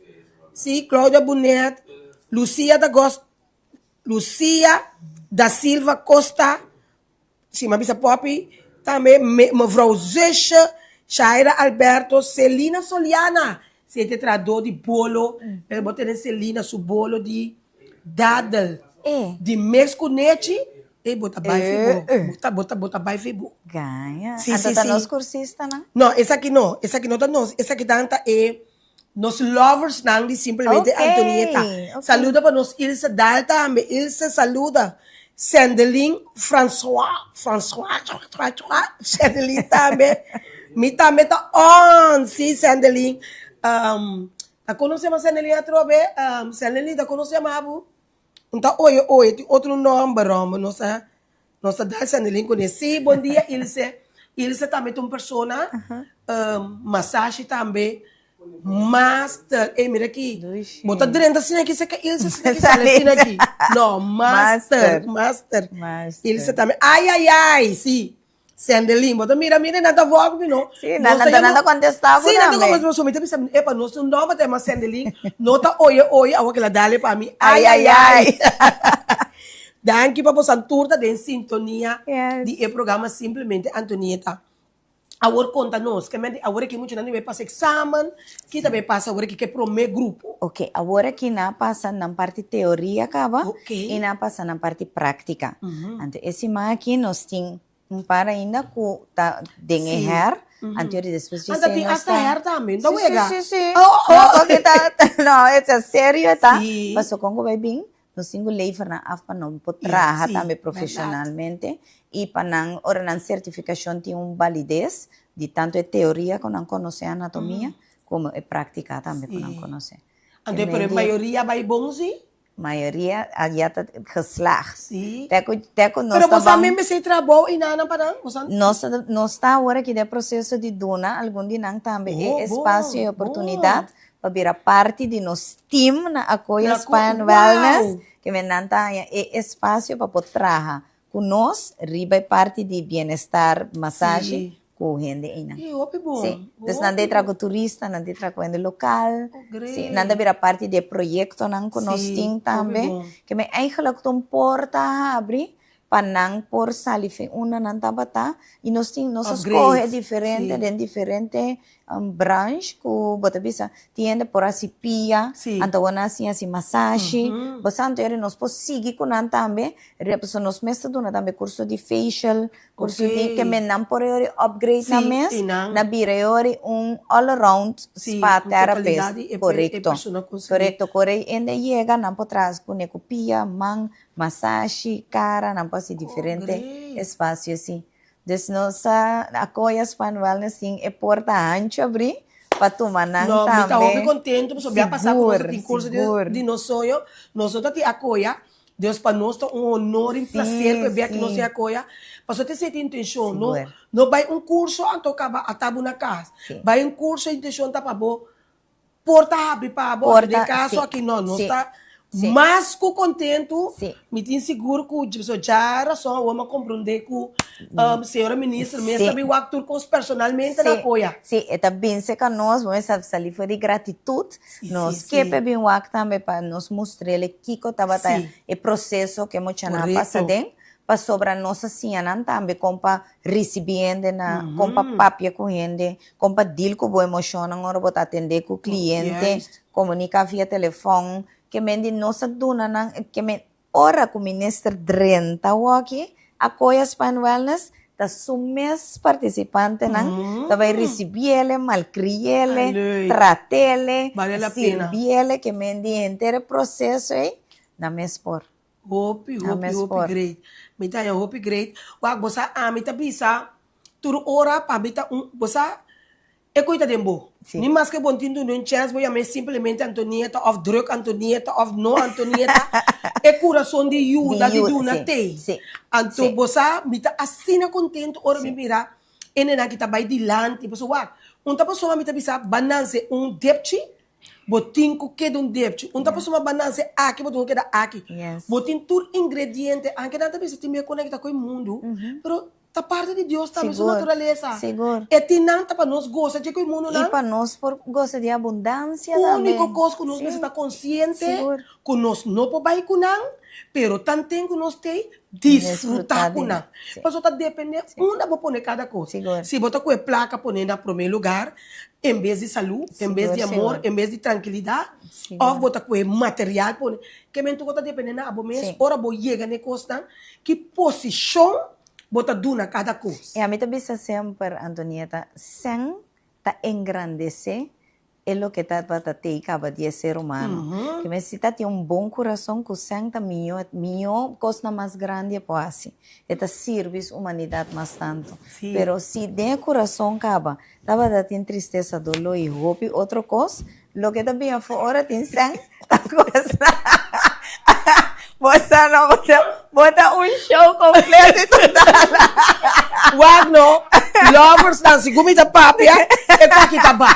Speaker 2: si, Claudia Bunet, Lucia da Gos, Lucia da Silva Costa, Si m'a bisa Poppy tambe me mevrouw zusje Shaira Alberto Celina Soliana si e ta e trahadó di bolo e bo tene Celina su bolo di dadel
Speaker 3: E.
Speaker 2: di mes ku nechi ey bo ta bai fi bo bo ta bo ta bo ta bai fi bo.
Speaker 3: Gaña.
Speaker 2: Si
Speaker 3: Anto
Speaker 2: si
Speaker 3: ta
Speaker 2: si.
Speaker 3: nos kursistanan?
Speaker 2: No esaki no esaki no ta nos esaki tan ta e Nos lovers nan di simplemente
Speaker 3: Okay,
Speaker 2: Antonieta.
Speaker 3: okay.
Speaker 2: Saluda pa nos Ilse Daal tambe. Ilse saluda. Sandelin Francois, Francois, Sandelin tambe. Mi tambe ta on. Si, Sandelin. Um, ta kono se llama Sandelin atrobe? Um, Sandelin, ta kono se llama bo? Un ta oye oye, tin otro nomber, hombre. Nos ta, nos ta dal Sandelin kuné. Si, bon dia Ilse. Ilse tambe ta un persona, um, masashi tambe, master. Ey, mira aki. Bo ta drenta asina aki, seka Ilse asina aki, sali asina aki. No, master, master. Ilse tambe. Ay, ay, ay, si. Sandelin, bo ta mira, mira, nan ta vòg mi, no?
Speaker 3: Sí, nan ta, nan ta kontestá bo
Speaker 2: Sí, nan ta
Speaker 3: tambe.
Speaker 2: kontestá, so mi ta bisa, epa, nos un nòmber ta yama Sandelin, no ta oye oye, awor kila dale pa mi, ay, ay, ay. Danki pa bosan tur ta den sintonia
Speaker 3: Yes.
Speaker 2: di e programa Simplemente Antonieta. Awor konta nos, ke men di awor aki muchanan di bai pasa eksamen, ki ta bai pasa awor aki ke promé grupo?
Speaker 3: Ok, awor aki nan a pasa nan parti teoria kaba
Speaker 2: Ok.
Speaker 3: i nan a pasa nan parti práktika. Anto e siman aki nos tin un par ainda ku ta den e
Speaker 2: Sí.
Speaker 3: hèr, anto di despues dje
Speaker 2: Anta
Speaker 3: esei
Speaker 2: tin
Speaker 3: nos
Speaker 2: asta
Speaker 3: ta
Speaker 2: hèr tambe, no ta
Speaker 3: Sí, sí,
Speaker 2: wega?
Speaker 3: sí, sí.
Speaker 2: Oh,
Speaker 3: No,
Speaker 2: oh.
Speaker 3: kon ki ta, no, e ta serio e ta,
Speaker 2: Sí.
Speaker 3: pasobra kon ku bai bin Nos tin ku lever nan af pa nan por
Speaker 2: Ja,
Speaker 3: traha
Speaker 2: sí,
Speaker 3: tambe
Speaker 2: bèrdat.
Speaker 3: profeshonalmente i pa nan ora nan sertifikashon tin un balides di tantu e teoria ku nan konosé anatomia komo e práktika tambe ku nan
Speaker 2: Sí.
Speaker 3: konosé.
Speaker 2: Anto e pero e mayoria bai bon sí?
Speaker 3: Mayoria a ya ta geslaagd.
Speaker 2: Sí.
Speaker 3: Te ku te ku nos
Speaker 2: Pero
Speaker 3: ta
Speaker 2: bo sa
Speaker 3: ban
Speaker 2: men mester trabou i nan pa nan? Bo sa?
Speaker 3: Nos ta nos ta awor aki den e proseso di duna algun di nan tambe e
Speaker 2: Oh, bon,
Speaker 3: espasio i
Speaker 2: bon.
Speaker 3: oportunidat pa bira parti di nos team na Akoya
Speaker 2: Na
Speaker 3: Spa and
Speaker 2: Wow!
Speaker 3: Wellness, ke men nan ta haña e espasio pa por traha ku nos riba e parti di bienestar, masashi
Speaker 2: Sí.
Speaker 3: ku hende einan.
Speaker 2: Ey, hopi bon.
Speaker 3: Sí. Dus nan ta
Speaker 2: Hopi
Speaker 3: traha
Speaker 2: bon.
Speaker 3: ku turista, nan ta traha ku hende lokal.
Speaker 2: Oh,
Speaker 3: Sí, nan ta
Speaker 2: great.
Speaker 3: bira parti di e proyektonan ku nos
Speaker 2: Sí,
Speaker 3: tin
Speaker 2: hopi
Speaker 3: tambe.
Speaker 2: bon.
Speaker 3: Ke men eigenlijk ta un porta habri pa nan por sali fen unda nan tabata y nos tin nos a scoge
Speaker 2: Upgrade,
Speaker 3: diferente
Speaker 2: sí.
Speaker 3: den diferente branch cu bo ta bisa tin hende por haci pia
Speaker 2: Sí.
Speaker 3: anto awor nan a siña haci masashi bo sa anto yori nos por sigui cu nan tambe riba pasobra nos mes ta duna tambe curso di facial curso di
Speaker 2: Ok.
Speaker 3: ke men nan por yori upgrade nan
Speaker 2: Sí,
Speaker 3: mes
Speaker 2: y nan.
Speaker 3: na bira yori un all around
Speaker 2: Sí,
Speaker 3: spa
Speaker 2: un
Speaker 3: therapist
Speaker 2: totalidad di e pe- e
Speaker 3: corecto
Speaker 2: persona consegui.
Speaker 3: corecto core hende yega nan por traha cune cu pia man Masashi, cara, nan por haci diferente espacio si. Dus nos a Akoya Spa and Wellness tin e porta hancho abri pa tuma nan
Speaker 2: No, mi ta
Speaker 3: tambe.
Speaker 2: hopi contento pasobra bia pasa cu nos a tin
Speaker 3: Sigur,
Speaker 2: curso
Speaker 3: sigur.
Speaker 2: di nos soño. Nos no ta tin Akoya, dus pa nos ta un honor y un placer cu e bia cu nos tin Akoya. Pasobra ta esey ta intencion, no
Speaker 3: Sigur.
Speaker 2: no bay un curso anto caba a tabu na cas.
Speaker 3: Si.
Speaker 2: Bay un curso e intencion ta pa bo Porta habri pa bo,
Speaker 3: Porta,
Speaker 2: den caso
Speaker 3: sí,
Speaker 2: aki no, nos
Speaker 3: sí.
Speaker 2: ta Mas ku kontentu,
Speaker 3: Sí.
Speaker 2: mi tin sigur ku so dja rason awor mi a komprondé ku señora minister mes
Speaker 3: Sí.
Speaker 2: ta bin wak tur kos personalmente na
Speaker 3: Sí,
Speaker 2: apoya.
Speaker 3: sí, e ta binse ka nos, bo mester sali for di gratitut,
Speaker 2: Sí,
Speaker 3: nos
Speaker 2: sí,
Speaker 3: ke
Speaker 2: sí.
Speaker 3: p'e bin wak tambe pa nos mustr'el kiko tabata
Speaker 2: Sí.
Speaker 3: e proseso ku e muchanan a pasa
Speaker 2: Korekto.
Speaker 3: den, pasobra nos a siña nan tambe kon pa risibí hende na, kon pa papia ku hende, kon pa deal ku bo emoshonnan ora bo ta atendé ku kliente,
Speaker 2: Juist.
Speaker 3: komuniká via telefòn, ke men di nos a duna nan, ke men ora ku minister drenta awoki Akoya Spa and Wellness ta su mes partisipantenan ta bai risibiele, malkriele,
Speaker 2: Ay, leuk.
Speaker 3: tratele,
Speaker 2: Bale la pena.
Speaker 3: sirbiele, ke men di henter e proseso ei nan mes por.
Speaker 2: Hopi,
Speaker 3: Nan
Speaker 2: hopi,
Speaker 3: mes
Speaker 2: hopi
Speaker 3: por.
Speaker 2: great. Mi ta haña hopi great. Wak, bo sa ami ta bisa tur ora pa mi ta un, bo sa e koe ta den bo.
Speaker 3: Sí.
Speaker 2: Ni maske bo no tin duna un chèns, bo yam'é simplemente Antonieta òf drùk Antonieta òf no Antonieta. E kurason di yuda,
Speaker 3: Di
Speaker 2: di
Speaker 3: yuda,
Speaker 2: duna
Speaker 3: sí,
Speaker 2: t'ei.
Speaker 3: sí,
Speaker 2: Anto
Speaker 3: sí.
Speaker 2: bo sa, mi ta asina kontentu ora mi
Speaker 3: Sí.
Speaker 2: mira hendenan ki ta bai dilanti. Pasobra wak, un ta pasobra mi ta bisa ba nanse un depchi, Bo tin ku keda un depchi. Un ta pasobra bo a nase aki, bo tin ku keda aki. Bo tin tur ingrediente. Anke nan ta bisa tin mihó konekta ku e mundu, pero ta parti di Dios tambe, su naturalesa. E tin nan ta pa nos gosa dje ku e mundunan.
Speaker 3: I pa nos por gosa di abundansia tambe.
Speaker 2: Úniko kos ku nos mester ta konsiente ku nos no por bai ku nan, pero tanten ku nos t'ei, disfrutá ku nan. Pasobra ta dependé unda bo pone kada kos. Si bo ta ku e plaka pone na promé lugar, en bes di salú, en bes di amor, en bes di trankilidat, òf bo ta ku e material pone. Ke men tur ta dependé na abo mes, ora bo yega na e kosnan, ki posishon bo ta duna kada kos.
Speaker 3: I ami ta bisa semper, Antonieta, sèn ta engrandesé E loke tabata tei kaba di e ser humano. Ke mester ta tin un bon kurason ku sèn ta mihó, mihó kosnan mas grandi e por hasi. E ta sirbi su humanidat mas tantu. Pero si den e kurason kaba tabata tin tristesa, doló i hopi otro kos, loke ta bin afó ora tin sèn ta kosa. Bo sa no, bo ta, bo ta un show completo y total.
Speaker 2: Wak no, lovers nan, sigun mi ta papia, e koki ta ba.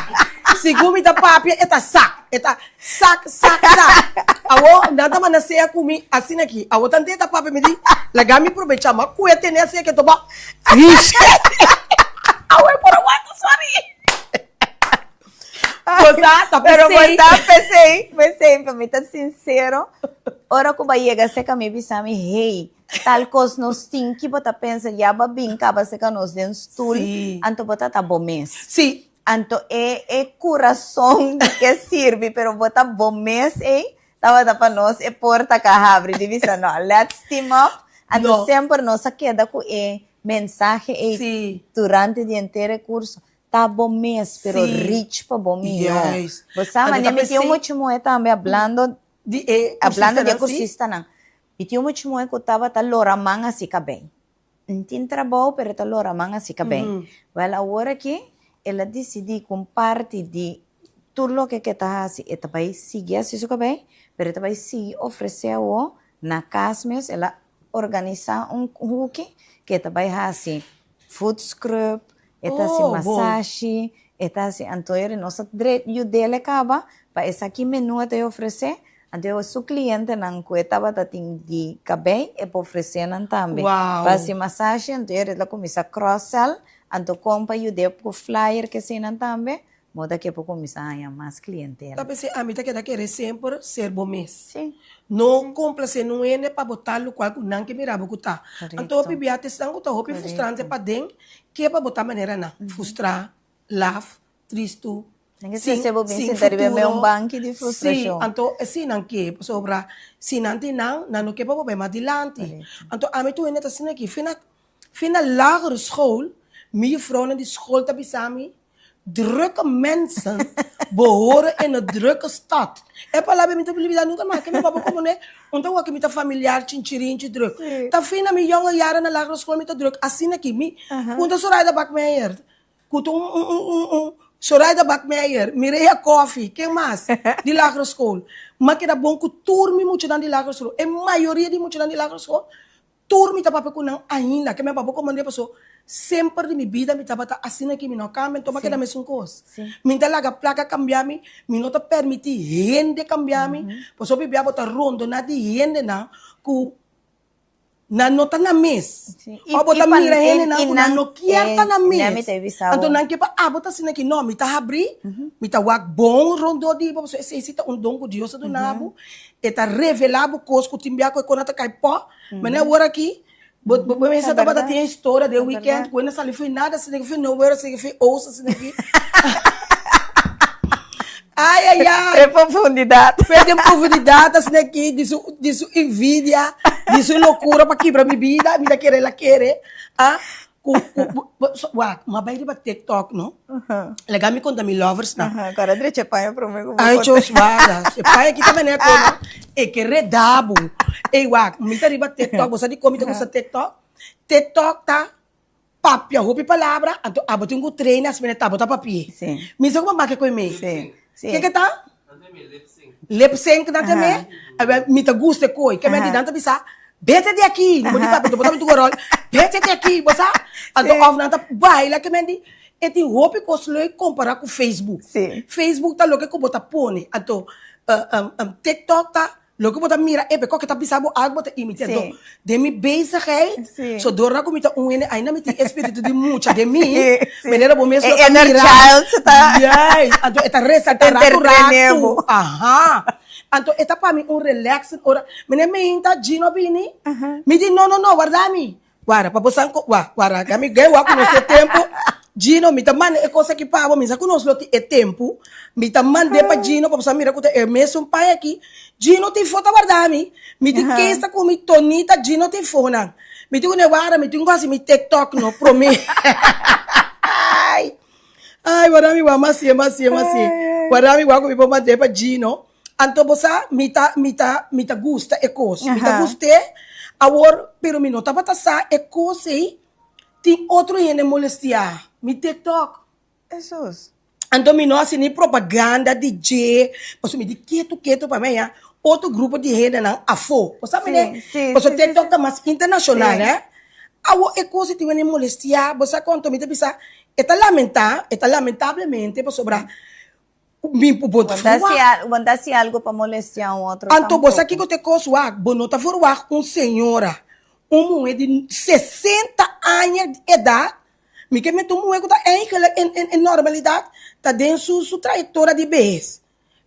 Speaker 2: Sigun mi ta papia, e ta sak, e ta sak, sak, sak. Awo, nan ta manda sea ku mi asina aki. Awo tante e ta papia, mi di, laga mi probecha, ma ku e tene asina ke toba. Awo e por a wanta, sorry. Bo sa, ta
Speaker 3: Pero bo
Speaker 2: pesey.
Speaker 3: sa pesey, pesey, pa mi ta sincero, ora cu bo a yega seca mi bisa mi, hey, tal cos nos tin ki bo ta pensa, ya bo a bin caba seca nos den stoel,
Speaker 2: Sí.
Speaker 3: anto bo ta ta bo mes.
Speaker 2: Sí.
Speaker 3: Anto e, e curason di ke sirbi, pero bo ta bo mes ey, tabata pa nos e porta ka habri di bisa no, let's team up. Anto
Speaker 2: No.
Speaker 3: semper nos a keda cu e mensahe ey
Speaker 2: Sí.
Speaker 3: durante di henter e curso. Ta bo mes, pero
Speaker 2: Sí.
Speaker 3: rich pa bo mihó.
Speaker 2: Juist.
Speaker 3: Bo sa,
Speaker 2: Anto
Speaker 3: mane
Speaker 2: ta
Speaker 3: mi tin un
Speaker 2: pesey.
Speaker 3: mucha muhé tambe hablando,
Speaker 2: Di e
Speaker 3: hablando di e
Speaker 2: cursistanan, sí.
Speaker 3: cursistanan. Mi tin un mucha muhé cu tabata lora man haci cabey. N tin trabou, pero e ta lora man haci cabey. Wel, awor aki el a dicidi cu un parti di tur loke cu e ta haci, e ta bay sigui haci su cabey, pero e ta bay sigui ofrece awor na cas mes. El a organisa un huki cu e ta bay haci foot scrub, E ta hasi
Speaker 2: Oh, bon.
Speaker 3: masashi, e ta hasi, anto eri nos a dre yud'el e kaba pa esaki menú e ta ofresé, anto e su klientenan ku e tabata tin di kabei e por ofresé nan tambe.
Speaker 2: Wow.
Speaker 3: Pa hasi masashi, anto eri ta kuminsá cross sell, anto kon pa yud'é ku flyer keseinan tambe, moda ku e por kuminsá haña mas klientela.
Speaker 2: Ta p'esei ami ta keda kere semper ser bo mes.
Speaker 3: Sí.
Speaker 2: No komplase nun hende pa bo ta lokual ku nan ke mira bo ku ta. Anto
Speaker 3: Korekto.
Speaker 2: hopi bia ta esnan ku ta hopi frustrante
Speaker 3: Korekto.
Speaker 2: paden ke pa bo ta manera nan, frustrá, laf, tristu,
Speaker 3: Nan ke
Speaker 2: sin
Speaker 3: sese bo bin
Speaker 2: sin
Speaker 3: sinta riba e
Speaker 2: futuro.
Speaker 3: un banki di
Speaker 2: Sí,
Speaker 3: frustrashon.
Speaker 2: anto esei nan ke, pasobra si nan tin nan, nan no ke pa bo bai mas dilanti.
Speaker 3: Korekto.
Speaker 2: Anto ami tur hende ta asina aki, fina fina lagere school, mi jufrounan di school ta bisa mi, Drukke mensen behoren in een drukke stad. E palabra mi ta olbida nunca mas, ke mi papá como ne, un ta wak mi ta familiar chinchirinchi druk. Ta fin na mi jonge jaren na lagere school mi ta druk asina aki. Mi punta Soraya Bakmeijer, ku ta un un un un un Soraya Bakmeijer, Mireya Coffie, ken mas di lagere school. M'a keda bon ku tur mi muchanan di lagere school. E mayoria di muchanan di lagere school Tur mi ta papia ku nan ainda, ke mi a papia ku mand'é paso. Semper di mi bida mi tabata asina ki mi no kambia, anto mi a keda mesun kos. Mi no ta laga plaka kambia mi, mi no ta permití hende kambia mi, pasobra bibia bo ta rondona di hendenan ku nan no ta nan mes. Òf bo ta mira hendenan ku nan no kier ta nan mes. Anto nan ke pa abo ta asina ki no, mi ta habrí, mi ta wak bon rondó di bo, pasobra esei si ta un don ku Dios a duna bo, e ta revelá bo kos ku tin bia ku e kos nan ta kai pò, manera awor aki Bo bo mester tabata tin e historia den weekend ku e no sali fo'i nada asina ki fo'i nowhere asina ki fo'i oost asina ki. Ay ay ay.
Speaker 3: E profundidat.
Speaker 2: Fe den profundidat asina ki di su di su envidia, di su lokura pa kibra mi bida, mi ta kere el a kere ah ku ku wak mi a bai riba tiktok no laga mi konta mi lovers nan.
Speaker 3: Kora drecha e paña prome ku bo
Speaker 2: Ay chos wak e paña kita manera kono e ke reda bo. Ey wak mi ta riba tiktok bo sa dikon mi ta gusta tiktok? Tiktok ta papia hopi palabra anto abo tin ku train asina ta bo ta papia. Mi sa ku bo make koe mi. Ke ke ta? Lip sync nan ta me. Mi ta gusta e koi. Ke men di nan ta bisa, bete di aki. Bo di papia, bo ta miti gorol. Bete di aki, bo sa? Anto of nan ta baila ke men di, e tin hopi kos leuk kompara ku Facebook. Facebook ta loke ku bo ta pone. Anto TikTok ta Loke bo ta mira e pekò ke ta bisa bo algu bo ta imita. Anto, den mi bezigheid, so dor na ku mi ta un hende ainda mi tin e spiritu di mucha den mi, manera bo mes lo ta mira. Juist, anto e ta resalta ratu ratu. Aha. Anto e ta pa mi un relaxing ora, manera mi hinta Gino a bini, mi di no no no warda mi. Wara, pa bo san ko, wa, wara, ga mi gei wak ku nos e tempu. Gino, mi ta manda e kos aki pa bo, mi sa ku nos lo tin e tempu. Mi ta mand'é pa Gino pa bo sa mira ku ta e mesun pai aki. Gino tin fo ta warda mi. Mi tin kes ta ku mi, Tonita, Gino tin fonan. Mi tin ku ne wara, mi tin ku hasi mi tiktok no, promé. Ai, wara mi wak, m'a hasié, m'a hasié, m'a hasié. Wara mi wak ku mi por mand'é pa Gino. Anto bo sa, mi ta, mi ta, mi ta gusta e kos. Mi ta gust'é awor, pero mi no tabata sa e kos ei tin otro hende molestiá mi TikTok.
Speaker 3: Hesus.
Speaker 2: Anto mi no hasi ni propaganda di dje, pasobra mi di ketu ketu pa mi haña otro grupo di hendenan afó. Bo sa mene? Pasobra TikTok ta mas internashonal, hè. Awor e kos ei tin wende molestiá, bo sa kon? Anto mi ta bisa, e ta lamentá, e ta lamentablemente pasobra Mi bo ta verwagt.
Speaker 3: Bo ta hasi algo pa molestia un otro
Speaker 2: Anto bo sa kiko ta e kos wak? Bo no ta verwagt un señora, un muhé di sesenta aña di edat, mi ke mete un muhé ku ta eigenlijk en en normalidat ta den su su trayektoria di behes,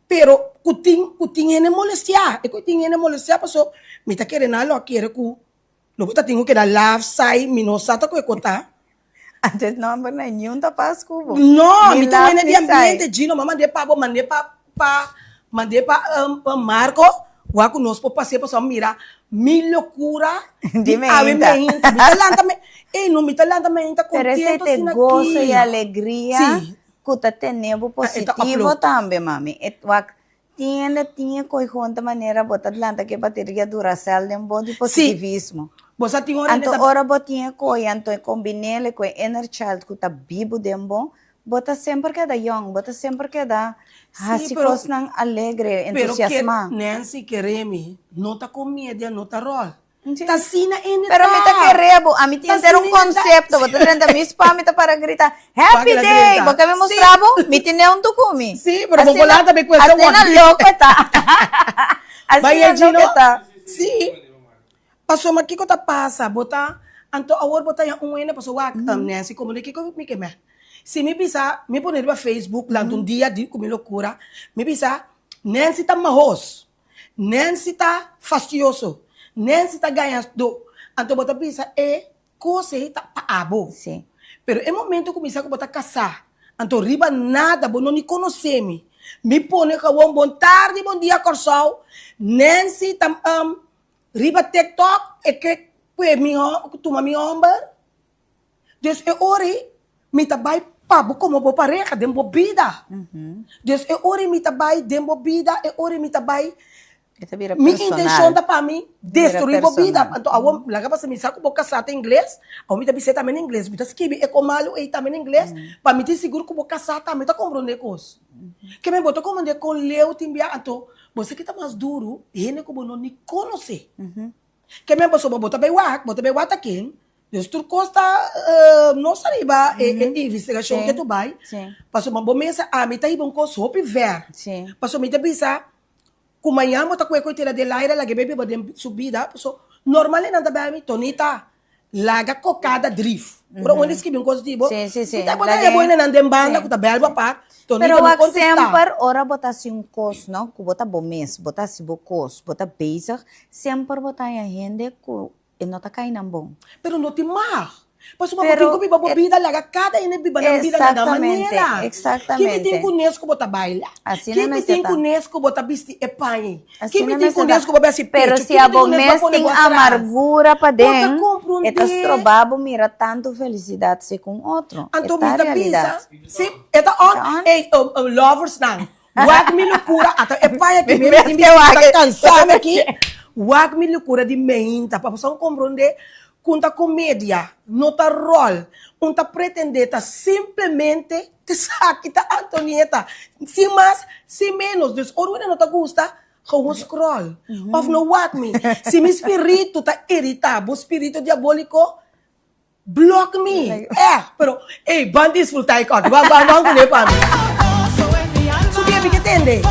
Speaker 2: pero ku tin ku tin hende molestia, e ku tin hende molestia paso mi ta kere nan lo a kere ku Lo bo ta tin ku keda laf, sai, mi no sa ta ku e kota.
Speaker 3: Antes nomber na niun ta pas ku bo.
Speaker 2: No, mi ta wende di ambiente, Gino, m'a mand'é pa bo, mand'é pa pa mand'é pa Marco, wak ku nos por pas'é pasobra mira mi lokura di awe meinta. Mi ta lanta me, ey no, mi ta lanta meinta
Speaker 3: kontento
Speaker 2: asina aki.
Speaker 3: Pero esei ta e goso i alegria ku ta tene bo positivo tambe, mami. E wak Tiende tin e koigon ta manera bo ta lanta ku e bateria Duracell den bo di positivismo.
Speaker 2: Bo sa tin ora
Speaker 3: Anto ora bo tin e koi anto e kombin'el ku e inner child ku ta bibu den bo, bo ta semper keda yong, bo ta semper keda hasi kosnan alegre, entusiasmá.
Speaker 2: Pero Nancy kere mi, no ta komedia, no ta ròl. Ta asina ende
Speaker 3: ta. Pero mi ta kere bo, ami tin henter un konsepto, bo ta drenta mi spa, mi ta para grita, Happy day! Bo ke mi mustra bo? Mi tine un tukumi.
Speaker 2: Sí, pero bo por lanta mi kuesta wak.
Speaker 3: Asina loko e ta. Asina loko e ta.
Speaker 2: Sí. Pasobra kiko ta pasa? Bo ta, anto awor bo ta haña un hende pasobra wak, Nancy, komo di kiko mi ke meh? Si mi bisa, mi pone riba Facebook, lanta un dia di ku mi lokura, mi bisa, Nancy ta mahos. Nancy ta fastioso. Nancy ta gaña do. Anto bo ta bisa e kos ei ta pa abo.
Speaker 3: Sí.
Speaker 2: Pero e momento ku mi sa ku bo ta kasá, anto riba nada bo no ni konosé mi. Mi pone gewoon bon tardi, bon dia Kòrsou. Nancy ta riba TikTok e ke pue mi tuma mi hòmber. Dus e ora ei mi ta bai pa bo komo bo pareha den bo bida. Dus e ora ei mi ta bai den bo bida, e ora ei mi ta bai,
Speaker 3: E ta bira
Speaker 2: mi
Speaker 3: personal.
Speaker 2: intenshon ta pa mi destruí bo bida.
Speaker 3: personal.
Speaker 2: Anto awor laga pasa mi sa ku bo kasá ta ingles, awor mi ta bis'é tambe na ingles, mi ta skibi e kon malu ei tambe na ingles, pa mi tin sigur ku bo kasá tambe ta komprondé kos. Ke men bo ta komprondé kon leu tin bia, anto bo sa ke ta mas duru, hende ku bo no ni konosé. Ke men pasobra bo ta bai wak, bo ta bai wak ta ken? Dus tur kos ta nos ariba e investigashon ke tu bai, pasobra bo mester ami ta hiba un kos hopi ver, pasobra mi ta bisa ku mañan bo ta kue koe tira den laira laga e biba den su bida, pasobra normal e nan ta bèl mi, Tonita laga kokada drif, ora un hende skibi un kos di bo, mi ta bo ta haña bo hendenan den banda ku ta bèl bo apart, Tonita
Speaker 3: Pero
Speaker 2: no
Speaker 3: wak
Speaker 2: kontestá.
Speaker 3: semper ora bo ta hasi un kos no, ku bo ta bo mes, bo ta hasi bo kos, bo ta bezig, semper bo ta haña hende ku E no ta kai nan bon.
Speaker 2: Pero no tin mag. Pasobra bo tin ku biba bo bida, laga kada hende biba nan bida na nan manera.
Speaker 3: Exactamente.
Speaker 2: Ki mi tin kunes ku bo ta baila? Ki mi tin kunes ku bo ta bisti e paña? Ki mi tin kunes ku bo besti pechu?
Speaker 3: Pero si abo mes tin amargura paden, e ta stroba bo mira tantu felisidat segun otro. E ta realidad.
Speaker 2: Si, e ta on. Ey, loversnan, Wak mi locura, ata e paña ki mi tin bisti ta cansa mi aki. Wak mi locura di meinta pa boso comprende cu un ta comedia, no ta rol, un ta pretende ta simplemente esaki ta Antonieta, sin mas, sin menos. Dus ora un no ta gusta, gewoon scroll of no wak mi. Si mi spiritu ta irita bo spiritu diabolico, Block mi! Echt! Pero, ey, ban disfruta e kòki. Ban, ban, ban kuné pa mi. Su bia mi ke tende.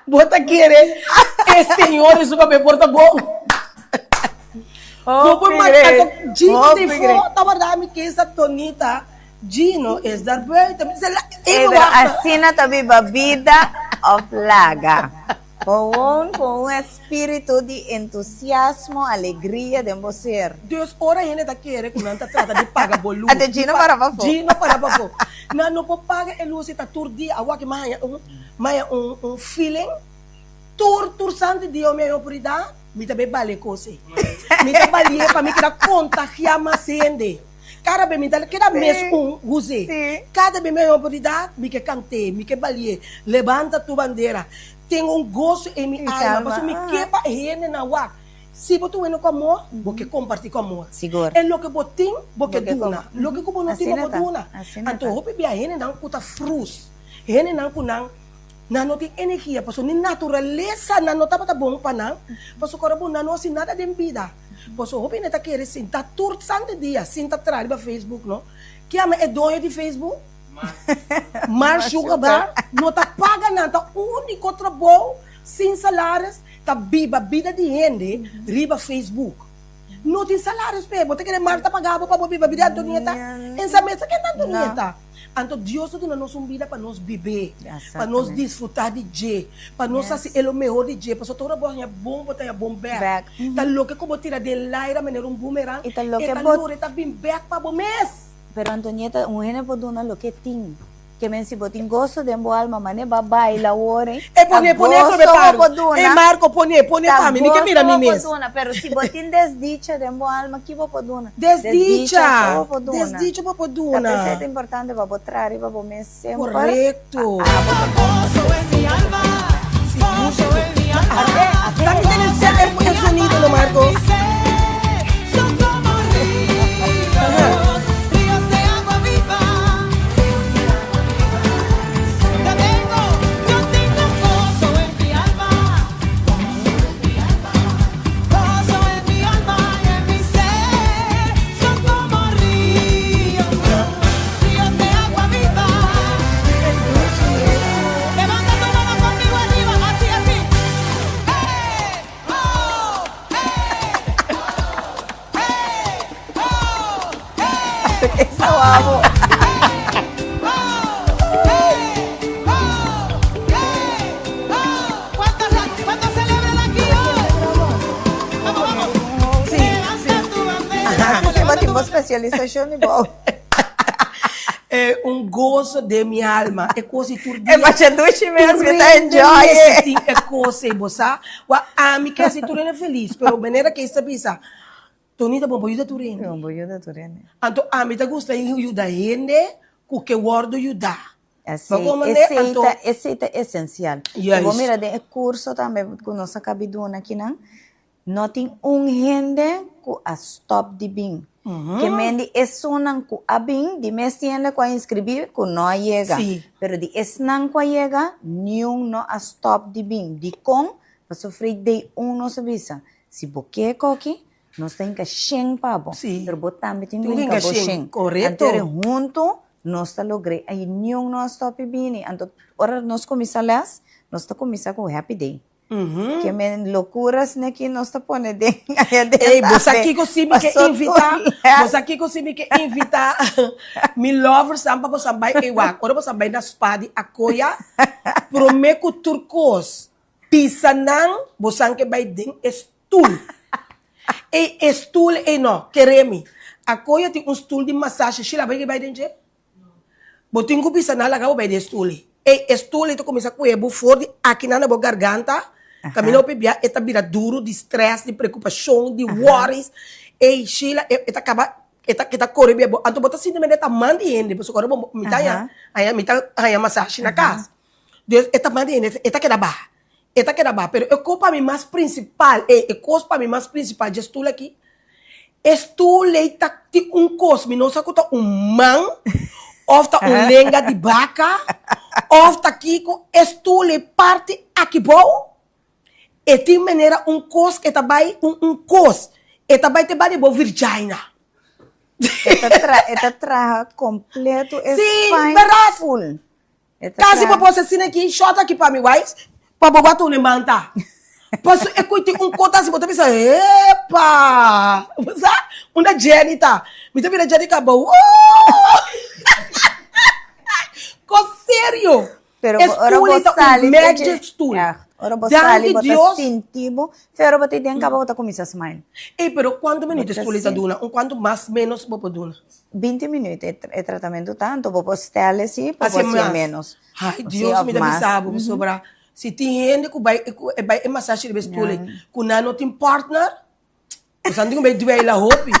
Speaker 2: Bo ta kere e señor di su papia por ta bon. Bo por mata Gino di fo ta warda mi kesa Tonita Gino es dar buiten.
Speaker 3: Pero asina ta biba bida of laga. Gewoon cu un espiritu di entusiasmo, alegria den bo ser.
Speaker 2: Dus ora hende ta kere cu nan ta trata di paga bo luz.
Speaker 3: Ate Gino para pafó.
Speaker 2: Gino para pafó. Nan no por paga e luz si ta tur dia. Awor aki mi haña un, mi haña un, un feeling. Tur, tur santu dia mi haña oportunidad, mi ta bay bale cos ey. Mi ta balié pa mi keda contagia mas hende. Kada be mi ta keda mes un huzé. Kada be mi haña oportunidad, mi ke kant'é, mi ke balié. Lebanta tu bandera. Tengo un goso en mi alma, pasobra mi ke pa e hendenan wak. Si bo ta wende ku amor, bo ke kompartí ku amor. E loke bo tin, bo ke duna. Loke ku bo no tin, bo por duna. Anto hopi bia hendenan ku ta frus, hendenan ku nan nan no tin energia, pasobra ni naturalesa nan no tabata bon pa nan, pasobra ora bo nan no hasi nada den bida. Pasobra hopi hende ta kere sinta tur santu dia sinta traha riba Facebook no. Kiama e doño di Facebook? Mark Zuckerberg no ta paga nan, ta úniko trabou sin salaris ta biba bida di hende riba Facebook. No tin salaris p'e, bo ta kere Mark ta paga bo pa bo biba bida di Antonieta? En sa mesa ken ta Antonieta? Anto Dios ta duna nos un bida pa nos bib'é, pa nos disfrutá di dje, pa nos hasi e lo mehor di dje, pasobra tur ora bo haña bon bo ta haña bon bèk. Ta loke ku bo tira den laira manera un bumerang, e ta lora, e ta bin bèk pa bo mes.
Speaker 3: Pero Antonieta, un hende por duna loke tin. Ke men si bo tin goso den bo alma, mane ba baila awor, eh.
Speaker 2: E pone, pone
Speaker 3: Ta
Speaker 2: atrobe
Speaker 3: goso bo
Speaker 2: paru.
Speaker 3: por duna.
Speaker 2: E Marco, pone, pone
Speaker 3: Ta
Speaker 2: pa mi, mi ke
Speaker 3: goso
Speaker 2: mira mi
Speaker 3: bo por
Speaker 2: mes.
Speaker 3: duna, pero si bo tin desdicha den bo alma, ki bo por duna?
Speaker 2: Desdicha,
Speaker 3: Desdicha so bo por duna.
Speaker 2: desdicha bo por
Speaker 3: Ta
Speaker 2: duna.
Speaker 3: p'esei ta importante pa bo traha riba bo mes semper.
Speaker 2: Korekto.
Speaker 3: Pa abo ta bon pa
Speaker 2: Si músika. Ta mi tene e sonido no Marco.
Speaker 3: Esa wabo. Si bo tin bo spesialisashon di bo.
Speaker 2: E un goso den mi alma. E kos di tur dia.
Speaker 3: E masha dushi mes, mi ta enjoy e.
Speaker 2: Tur hende mester tin e kos ei, bo sa. Wak ami ke hasi tur hende felis, pero manera ke esta bisa, Tony ta bon pa yuda tur hende.
Speaker 3: Bon pa yuda tur hende.
Speaker 2: Anto ami ta gusta yuda hende ku ke wòrdu yudá.
Speaker 3: Esei, esei ta, esei ta esensial. I bo mira den e kurso tambe ku nos a kabi duna akinan, no tin un hende ku a stòp di bin. Ke men di esunnan ku a bin, di mes tin hende ku a inskribí ku no a yega. Pero di esnan ku a yega, niun no a stòp di bin. Dikon? Pasobra dei un nos a bisa, si bo ke koki, nos ta hinka shen pa bo, pero bo tambe tin ku hinka bo shen. Anto huntu Nos ta logr'é i niun no a stòp i bini. Anto ora nos kuminsá lès, nos ta kuminsá ku happy day. Ke men lokuras neki nos ta pone den aya den
Speaker 2: Ey, bo sa kiko si mi ke invitá? Bo sa kiko si mi ke invitá mi loversnan pa boso a bai ey wak? Ora boso a bai na spa di Akoya, promé ku tur kos, pisa nan bosan ke bai den e stul. Ey e stoel ey no, kere mi. Akoya tin un stoel di masashi, Sheila bo ke bai den dje? Bo tin ku bisa nan laga bo bai den e stoel ey. Ey e stoel ey ta kuminsa kue bo for di akinan na bo garganta, kaminda bo pibia e ta bira duru di stress, di preokupashon, di worries. Ey Sheila e ta kaba e ta e ta kore bia bo, anto bo ta sinti manera e ta man di hende pasobra ora bo mi ta haña mi ta haña masashi na kas. Dus e ta man di hende e ta keda baha. E ta keda ba, pero e kos pa mi mas prinsipal, ey, e kos pa mi mas prinsipal dje stul aki, e stul ey ta tin un kos, mi no sa ku ta un man, òf ta un lenga di baka, òf ta kiko, e stul ey parti aki bou, e tin manera un kos ke ta bai, un un kos, e ta bai te bai di bo virjaina.
Speaker 3: E ta tra, e ta traha kompleto e
Speaker 2: Sí,
Speaker 3: spine
Speaker 2: bèrdat.
Speaker 3: full.
Speaker 2: Kasi bo por asina aki, short aki pa mi wise, pa bo bata un levanta. Paso e koe tin un kota asi bo ta bisa epa! Bo sa? Unda Jenny ta? Mi ta mira Jenny kaba woo! Kos serio!
Speaker 3: Pero
Speaker 2: E
Speaker 3: ora
Speaker 2: stoel
Speaker 3: bo
Speaker 2: ei ta un
Speaker 3: sali
Speaker 2: magic stoel.
Speaker 3: Echt. Ora bo sali
Speaker 2: Danki
Speaker 3: bo ta
Speaker 2: Dios.
Speaker 3: sinti bo, pero bo ta den kaba bo ta kuminsa smile.
Speaker 2: Ey, pero kuantu
Speaker 3: Bo
Speaker 2: minuut e
Speaker 3: ta
Speaker 2: stoel ei ta
Speaker 3: sinti.
Speaker 2: duna? Un kuantu mas menos bo por duna?
Speaker 3: 20 minuut e e tratamentu ta, anto bo por stèl si, bo
Speaker 2: Hacia
Speaker 3: por hacia
Speaker 2: mas.
Speaker 3: menos.
Speaker 2: Ai,
Speaker 3: Si
Speaker 2: Dios,
Speaker 3: of
Speaker 2: mi ta
Speaker 3: mas.
Speaker 2: bisa bo, pasobra si tin hende ku bai ku e bai e masashi riba e stoel ei, ku nan no tin partner, boso nan tin ku bai dueila hopi.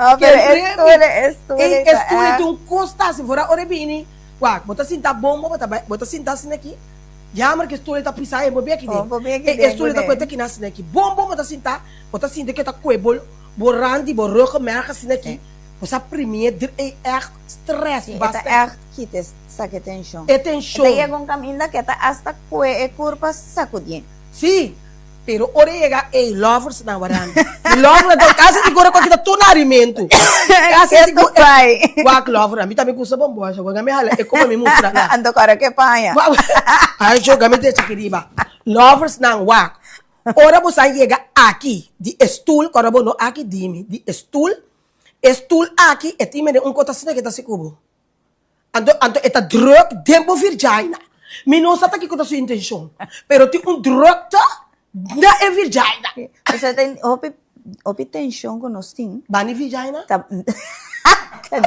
Speaker 3: Oh, pero e stoel, e stoel
Speaker 2: Ei,
Speaker 3: ei
Speaker 2: e
Speaker 3: ta
Speaker 2: stoel ei
Speaker 3: echt.
Speaker 2: tin un kos ta hasi, vooral ora e bini, wak, bo ta sinta bon, bo ta bai, bo ta sinta asina aki, Jammer ku e stoel ta pisa e bo beki den.
Speaker 3: Oh, bo beki
Speaker 2: E
Speaker 3: den
Speaker 2: stoel ta
Speaker 3: kuné.
Speaker 2: kue ta kina asina aki. Bon bon bo ta sinta, bo ta sinti ku e ta kue bo bo rand di bo ruggenmerg asina aki. Bo sa primi e dr e ègt stress
Speaker 3: Sí, e ta
Speaker 2: basta.
Speaker 3: ègt kita e saka e tenshon.
Speaker 2: E tenshon.
Speaker 3: E ta yega un kaminda ku e ta asta kue e kurpa sakudí.
Speaker 2: Sí, pero ora e yega ey lovers nan waranda. Mi lover nan ta kasi sigur ku a kita tur nan harimentu. Kasi
Speaker 3: Ketu
Speaker 2: sigur.
Speaker 3: bai.
Speaker 2: Wak lover nan, mi tambe gusta bomboshi, wak mi hala e komo mi mustra nan.
Speaker 3: Anto kòrda ke paña.
Speaker 2: Ay jo gami decha aki riba. Lovers nan wak. Ora bo sa yega aki di e stoel, kòrda bo no aki di mi, di e stoel, e stoel aki e tin mende un kos asina ke ta hasi ku bo. Anto anto e ta druk den bo virjaina. Mi no sa ta kiko ta su intencion, pero tin un drukte na e virjaina.
Speaker 3: Osea ta hopi hopi tension ku nos tin.
Speaker 2: Bani virjaina?
Speaker 3: Ta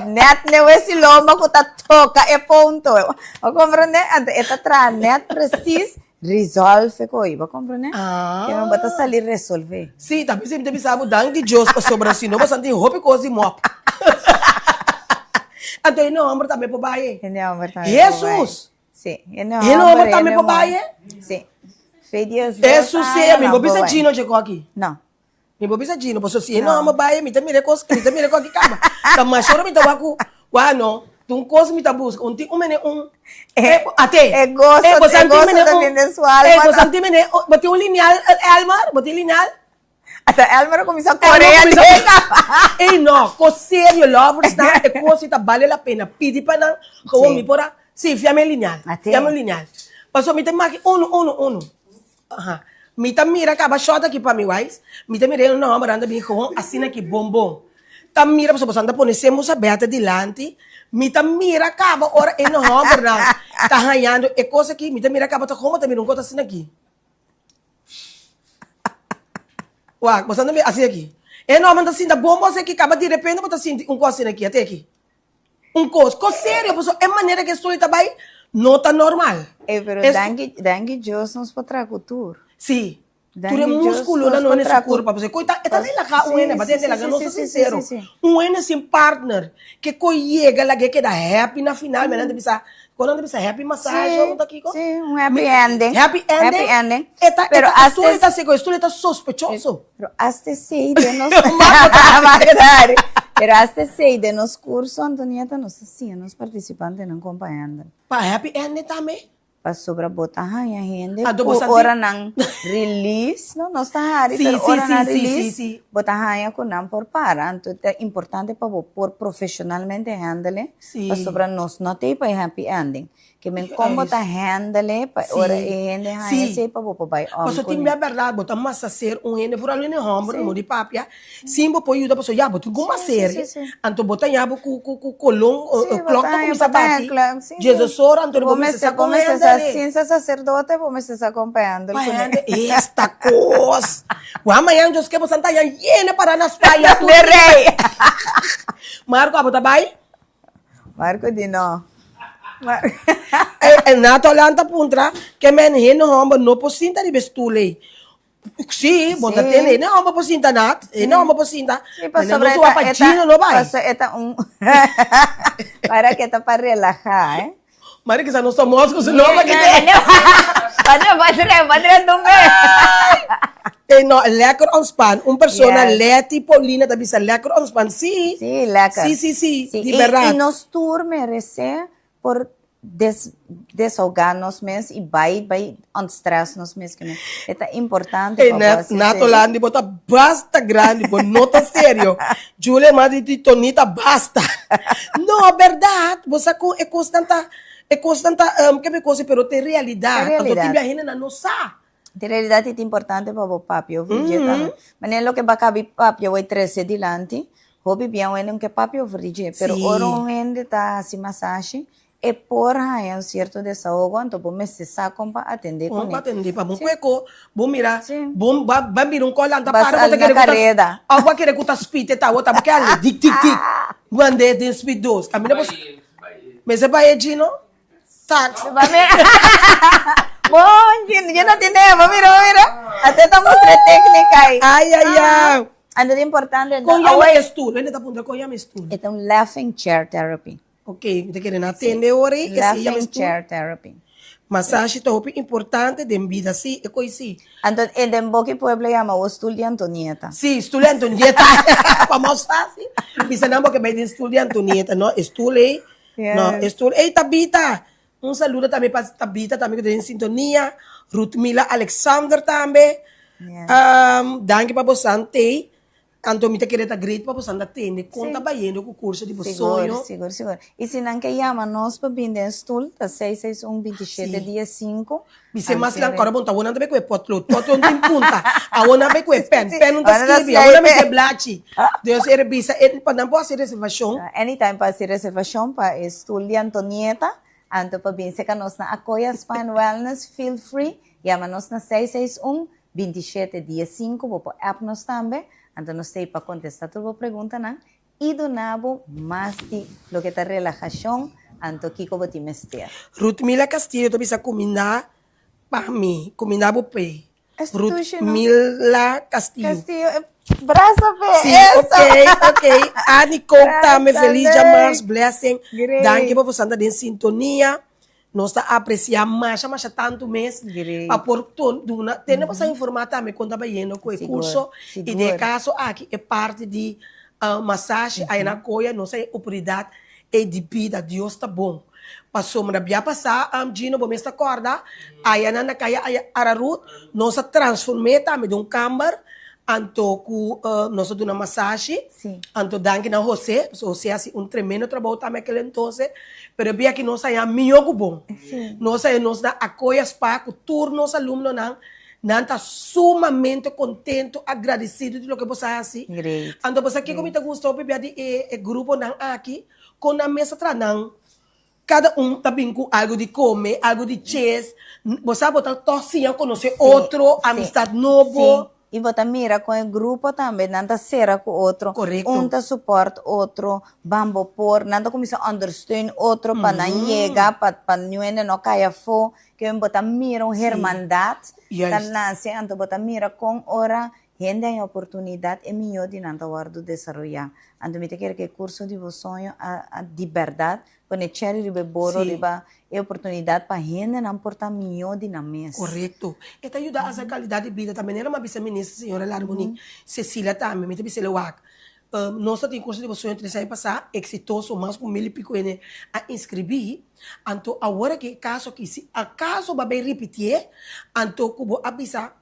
Speaker 3: net ne wesi lomba ku ta toka e punto. Bo komprende? Anto e ta traha net precies Resolve koe, bo comprende?
Speaker 2: Ah.
Speaker 3: Ke bo ta sali resolve.
Speaker 2: Sí, ta bisa mi ta bisa bo danki Dios pasobra si no bo san tin hopi kos di mop. Anto hende homber tambe por bai e.
Speaker 3: Hende homber tambe por bai.
Speaker 2: Jesus!
Speaker 3: Sí, hende homber.
Speaker 2: Hende homber tambe por bai e.
Speaker 3: Sí. Fe Dios.
Speaker 2: Eso sea, mi bo bisa Gino dje koki.
Speaker 3: No.
Speaker 2: Mi bo bisa Gino, pasobra si e no ama bai, mi ta mira e kos, mi ta mira e kos aki kaba. Ta masha ora mi ta wak ku, wak no, ta un kos mi ta buska, un tin un mene un,
Speaker 3: E,
Speaker 2: ate.
Speaker 3: e goso,
Speaker 2: Eh, bo
Speaker 3: e
Speaker 2: san tin
Speaker 3: goso
Speaker 2: mene
Speaker 3: ta
Speaker 2: un,
Speaker 3: bin den su
Speaker 2: eh,
Speaker 3: alma,
Speaker 2: bo
Speaker 3: no?
Speaker 2: san tin mene, bo tin un lineal, Elmer, bo tin lineal?
Speaker 3: Ata Elmer a kuminsá
Speaker 2: Elmer
Speaker 3: kore
Speaker 2: a kuminsá
Speaker 3: ate kaba.
Speaker 2: Ey no, kos serio, lovers ta, e kos si ta bale la pena, pidi pa nan, gewoon
Speaker 3: Sí.
Speaker 2: mi por a, si, fiami e lineal,
Speaker 3: Ate.
Speaker 2: fiami un lineal. Pasobra mi ta maki unu, unu, unu. Aha. Mi ta mira kaba short aki pa mi wais. Mi ta mira e un homber anda bin gewoon asina aki bon bon. Ta mira pasobra boso anda pone semo sabeta dilanti. Mi ta mira kaba ora e hombernan ta hañando e kos aki. Mi ta mira kaba ta como ta mira un kos asina aki. Wak, bo sa no mi hasi aki. E nòmber ta sinta bon bo hasi aki, kaba di repente bo ta sinti un kos asina aki, ate aki. Un kos, kos serio, pasobra e manera ku e story ta bai no ta normal.
Speaker 3: Ey, pero danki, danki Dios nos por traha ku tur.
Speaker 2: Sí. Tur e músculonan no na su kurpa, pasobra e koi ta, e ta relahá un hende, pasobra laga nos ta sinsero, un hende sin partner ke koi yega laga e keda happy na final, mi nan ta bisa, kon nan ta bisa happy massage òf ta kiko?
Speaker 3: Sí, un happy ending.
Speaker 2: Happy ending.
Speaker 3: Happy ending.
Speaker 2: E ta, e ta, e story ta así, e story ta sospechoso.
Speaker 3: Pero hasta esei den nos, pero hasta esei den nos curso, Antonieta, nos ta siña nos participantenan kon pa handle.
Speaker 2: Pa happy ending tambe?
Speaker 3: Pasobra bo ta haña hende ku ora nan release, no, nos ta hari, pero ora nan release, bo ta haña ku nan por para. Anto ta importante pa bo por profesionalmente handle e, pasobra nos no ta ei pa e happy ending. Ke men kon bo ta handle e pa ora e hende haña esei pa bo por bai om
Speaker 2: Pasobra tin bia bèrdat bo ta masaser un hende, vooral un hende hòmber, no di papia, Sin bo por yuda pasobra ya bo tin ku maserie, anto bo ta ña bo ku ku ku kolon klòk ta kuminsá bati Jesus ora anto bo mester sa
Speaker 3: kon hende Sin sa saserdote bo mester sa kon pa handle
Speaker 2: Pa handle esta kos Wak mañan Dios ke bo santa ya yena para na spaya tur
Speaker 3: De rei
Speaker 2: Marco abo ta bai?
Speaker 3: Marco di no.
Speaker 2: E Nato a lanta puntra ke men hende hòmber no por sinta riba e stul ei. Sí, bo ta tende. E homber por sinta nat. E homber por sinta.
Speaker 3: Sí, pasobra
Speaker 2: e ta, e ta, no bai.
Speaker 3: Pasobra e ta un, para que ta pa relaja, eh.
Speaker 2: Mari kisa nos ta mos ku su nomber ki te.
Speaker 3: Padre, padre, padre tumbe.
Speaker 2: E no, lekker ontspan. Un persona, yes. Letty Paulina, ta bisa lekker ontspan. Sí.
Speaker 3: Sí, lekker.
Speaker 2: Sí, sí, sí. sí. Di verdad.
Speaker 3: I nos tur merece por des desahogá nos mes i bai bai ontstress nos mes ke e ta importante
Speaker 2: Ey
Speaker 3: pa bo
Speaker 2: Nat
Speaker 3: hasi
Speaker 2: Nato
Speaker 3: esei.
Speaker 2: Landi bo ta basta grandi bo no ta serio Julia mas di di Tonita basta no berdad bo sa kon e kosnan ta e kosnan ta ke mi kosi pero ta e
Speaker 3: Ta
Speaker 2: realidad anto tin
Speaker 3: realidad.
Speaker 2: bia hendenan no sa.
Speaker 3: Den realidad e ta importante pa bo papia over dje tambe. Manera loke bo a kabi papia bo e trese dilanti, hopi bien un hende no ke papia over di dje, pero ora un hende ta hasi masashi, e por haña un sierto desahogo, anto bo mester sa kon pa atendé
Speaker 2: Kon
Speaker 3: kuné.
Speaker 2: pa atendé, pa bo kueko, bo mira, bo ba mira un kòlanta para,
Speaker 3: bo ta
Speaker 2: kere ku ta, òf bo a kere ku ta spit e tawa, ta bo ke ale dik dik dik, mand'é den spit dos, kaminda bo, mester bai e Gino? Tax.
Speaker 3: Bon, yo no tiene, bo mira, bo mira. Ate ta mustra técnica ahí.
Speaker 2: Ay, ay, ay.
Speaker 3: Anto ta importante.
Speaker 2: Kon yama e stoel? Wende ta puntra kon yama e stoel?
Speaker 3: E ta un laughing chair therapy.
Speaker 2: Ok, mi ta kere na tende ora ei.
Speaker 3: Laughing chair therapy.
Speaker 2: Masashi ta hopi importante den bida, si, e koi si.
Speaker 3: Anto e den boki pueblo yama bo stoel di Antonieta.
Speaker 2: Si, stoel di Antonieta. Pa mas fácil. Bisa nan bo ke bai den stoel di Antonieta, no? E stoel ei No,
Speaker 3: Yes.
Speaker 2: estoel. Ey Tabita! Un saludo tambe pa Tabita tambe ku ta den sintonia. Ruthmila Alexander tambe.
Speaker 3: Yes.
Speaker 2: Um, danki pa bosan tei. Anto mi ta kere ta great pa bosan ta tende kon
Speaker 3: Sí.
Speaker 2: ta bayendo ku kurso di bo
Speaker 3: Sigur,
Speaker 2: soño.
Speaker 3: sigur, sigur. I si nan ke yama nos pa bin den stoel, ta 661 27
Speaker 2: Sí.
Speaker 3: 15.
Speaker 2: Bis'é mas
Speaker 3: Anto
Speaker 2: lan kòrda bon ta awor nan ta bai ku e potlood, potlood no tin punta, awor nan bai ku e pèn, pèn no ta
Speaker 3: Awor nan ta
Speaker 2: skirbi, awor nan
Speaker 3: skirbi.
Speaker 2: mester blachi. Dus e bisa e pa nan por hasi reservashon.
Speaker 3: Anytime pa hasi reservashon pa e stoel di Antonieta, anto pa bin seka nos na Akoya Spa and Wellness, feel free, yama nos na 661, 27 15, bo por app nos tambe, anto nos ta ei pa kontesta tur bo preguntanan I duna bo mas di loke ta relahashon, anto kiko bo tin mester?
Speaker 2: Ruthmila Castillo ta bisa kuminda pa mi, kuminda bo p'e.
Speaker 3: Estushi no.
Speaker 2: Ruthmila Castillo.
Speaker 3: Castillo, e brasa p'e,
Speaker 2: Sí,
Speaker 3: eso.
Speaker 2: ok, ok. Annie Koop tambe,
Speaker 3: Brasa,
Speaker 2: feliz djamars,
Speaker 3: leuk.
Speaker 2: blessing.
Speaker 3: Great.
Speaker 2: Danki pa boso anda den sintonia. Nos ta aprecia masha masha tanto mes
Speaker 3: Great.
Speaker 2: pa por ton duna tene boso a informa tambe con ta bayendo cu e
Speaker 3: Sigur,
Speaker 2: curso y den e
Speaker 3: sigur.
Speaker 2: caso aki e parti di masashi aya na Koya nos a e oportunidad ey di bida Dios ta bon pasobra bia pasa Gino bo mes ta corda aya nan na caya aya Ararut nos a transforme tambe den un camber anto cu nos a duna masashi
Speaker 3: Sí.
Speaker 2: Anto danki na José, pasobra José a hasi un tremendo trabou tambe aquel entonces, pero e bia ki nos haña mihó ku bon.
Speaker 3: Sí.
Speaker 2: Nos haña nos na Akoya Spa ku tur nos alumnonan, nan ta sumamente kontento, agradesido di loke bos a hasi.
Speaker 3: Great.
Speaker 2: Anto bo sa kiko mi ta gusta hopi bia di e e gruponan aki, kon nan mes a traha nan, kada un ta bin ku algu di kome, algu di ches, bo sa bo ta tòg siña konosé
Speaker 3: Sí,
Speaker 2: otro,
Speaker 3: sí,
Speaker 2: amistad nobo.
Speaker 3: sí. I bo ta mira kon e grupo tambe nan ta sera ku otro,
Speaker 2: Korekto.
Speaker 3: un ta support otro, ban bo por, nan ta kuminsá ondersteun otro pa nan yega, pa pa niun hende no kai afó. Ke bo ta mira un hermandat ta
Speaker 2: Juist.
Speaker 3: nase, anto bo ta mira kon ora hende haña oportunidat e mihó di nan ta wòrdu desaroyá. Anto mi ta kere ku e kurso di bo soño a a di bèrdat Pone cherry riba e boro
Speaker 2: Sí.
Speaker 3: riba e oportunidad pa hendenan por ta mihó di nan mes.
Speaker 2: Korekto. E ta yuda hasa kalidat di bida tambe. Manera mi a bisa minister señora Larmonie Cecilia tambe, mi ta bis'el wak, nos ta tin kurso di bo soño tres aña pasá, eksitoso, mas ku mil i piko hende a inskribí. Anto awor aki e kaso aki, si akaso bo a bai ripitié, anto ku bo a bisa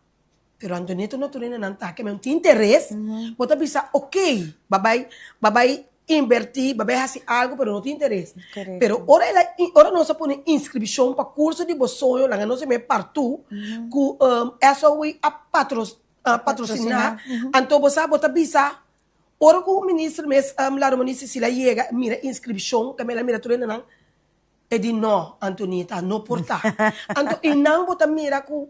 Speaker 2: Pero Antonieto no tur hendenan ta ke men tin interes, bo ta bisa ok, ba bai ba bai inverti, ba bai hasi algo pero no tin interes. Pero ora el a ora nos a pone inscripcion pa curso di bo soño laga nos e partu ku SOW a patro a patrocina, anto bo sa bo ta bisa ora ku minister mes Larmonie Cecilia yega mira inscripcion tambe el a mira tur hendenan E di, No, Antonieta, no por ta. Anto einan bo ta mira ku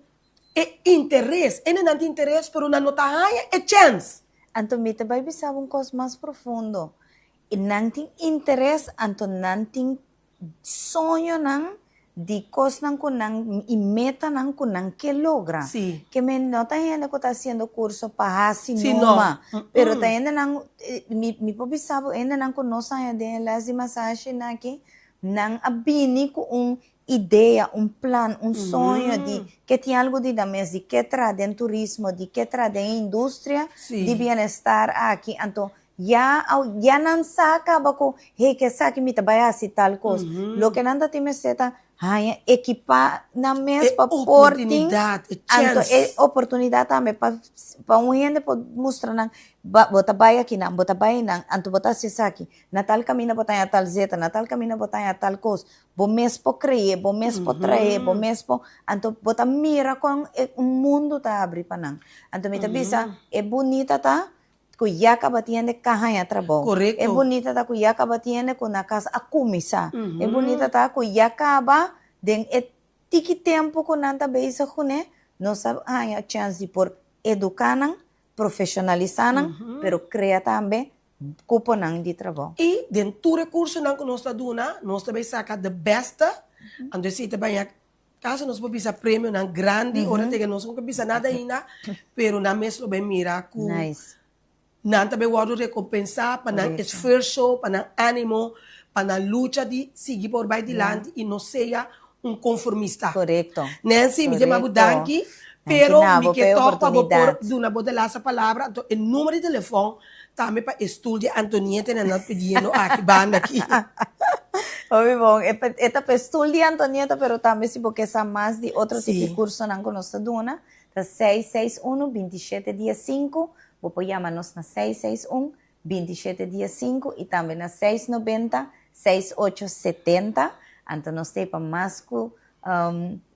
Speaker 2: e interes, hendenan tin interes pero nan no ta haña e chèns.
Speaker 3: Anto mi ta bai bisa bo un kos mas profundo. Nan tin interes, anto nan tin soñonan di kosnan ku nan i metanan ku nan ke logra.
Speaker 2: Sí.
Speaker 3: Ke men no ta hende ku ta hasiendo kurso pa hasi
Speaker 2: Sí, no.
Speaker 3: numa, pero ta hendenan, mi mi por bisa bo hendenan ku nos haña den e lès di masashi nan aki, Nan a bini ku un idea, un plan, un soño di ke tin algu di nan mes, di ke traha den turismo, di ke traha den e industria di bienestar aki. Anto ya ya nan sa kaba ku hey ke esaki mi ta bai hasi tal kos. Loke nan ta tin mester ta haña ekipá nan mes pa por tin anto e oportunidat tambe pa pa un hende por mustra nan bo ta bai akinan, bo ta bai einan, anto bo ta hasi esaki. Na tal kaminda bo ta haña tal zeta, na tal kaminda bo ta haña tal kos. Bo mes por kre'é, bo mes por traé, bo mes por. Anto bo ta mira kon e un mundu ta habri pa nan. Anto mi ta bisa, e bunita ta ku ya kaba tin hende ka haña trabou.
Speaker 2: Korekto.
Speaker 3: E bunita ta ku ya kaba tin hende ku na kas a kuminsá. E bunita ta ku ya kaba den e tiki tempu ku nan ta bezig kuné, nos a haña chèns di por eduká nan, profeshonalisá nan, pero krea tambe Cuponan di trabou.
Speaker 2: I den tur e cursonan cu nos ta duna, nos ta bay saca de beste, anto esey ta baña caso nos por bisa premionan grandi, ora tegen nos no por bisa nada ainda, pero nan mes lo bay mira cu nan ta bay wordo recompensa pa nan esfuerso, pa nan animo, pa nan lucha di sigui por bay dilanti y no sea un conformista.
Speaker 3: Correcto.
Speaker 2: Nancy, mi yama bo danki, pero mi ke tòg pa bo por duna bo de lasta palabra, anto e numero di telefòn tambe pa e stul di Antonieta nan ta pidiendo aki banda aki.
Speaker 3: Hopi bon, e ta pa e stul di Antonieta, pero tambe si bo ke sa mas di otro tipo di cursonan ku nos ta duna, ta seis seis uno bintishete dies sinku, bo por yama nos na seis seis un 27 dia 5 y tambe na 690 6870. Anto nos ta pa mas cu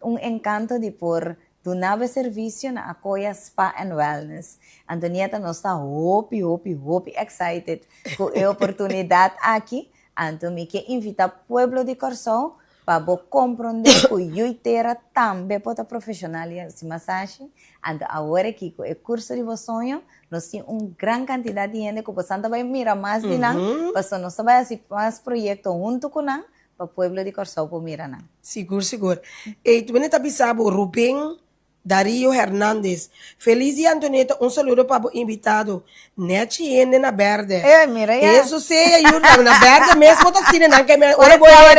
Speaker 3: un encanto di por duna bo e servicio na Acoya Spa and Wellness. Antonieta nos ta hopi hopi hopi excited cu e oportunidad aki. Anto mi ke invita pueblo di Corsou Pa bo komprondé ku yui tera tambe por ta profeshonal i hasi masashi, anto awor aki ku e kurso di bo soño, nos tin un gran kantidat di hende ku bosan ta bai mira mas di nan, pasobra nos ta bai hasi mas proyekto huntu ku nan pa pueblo di Kòrsou por mira nan.
Speaker 2: Sigur, sigur. Ey, tu bini ta bisa bo, Ruben Darío Hernandez, Feliz dia Antonieta, un saludo pa bo invitado. Nechi hende na berde.
Speaker 3: Eh, mira ya.
Speaker 2: Eso sea, Yurdan, na berde mes bo ta sine nan ke me ora bo
Speaker 3: Ora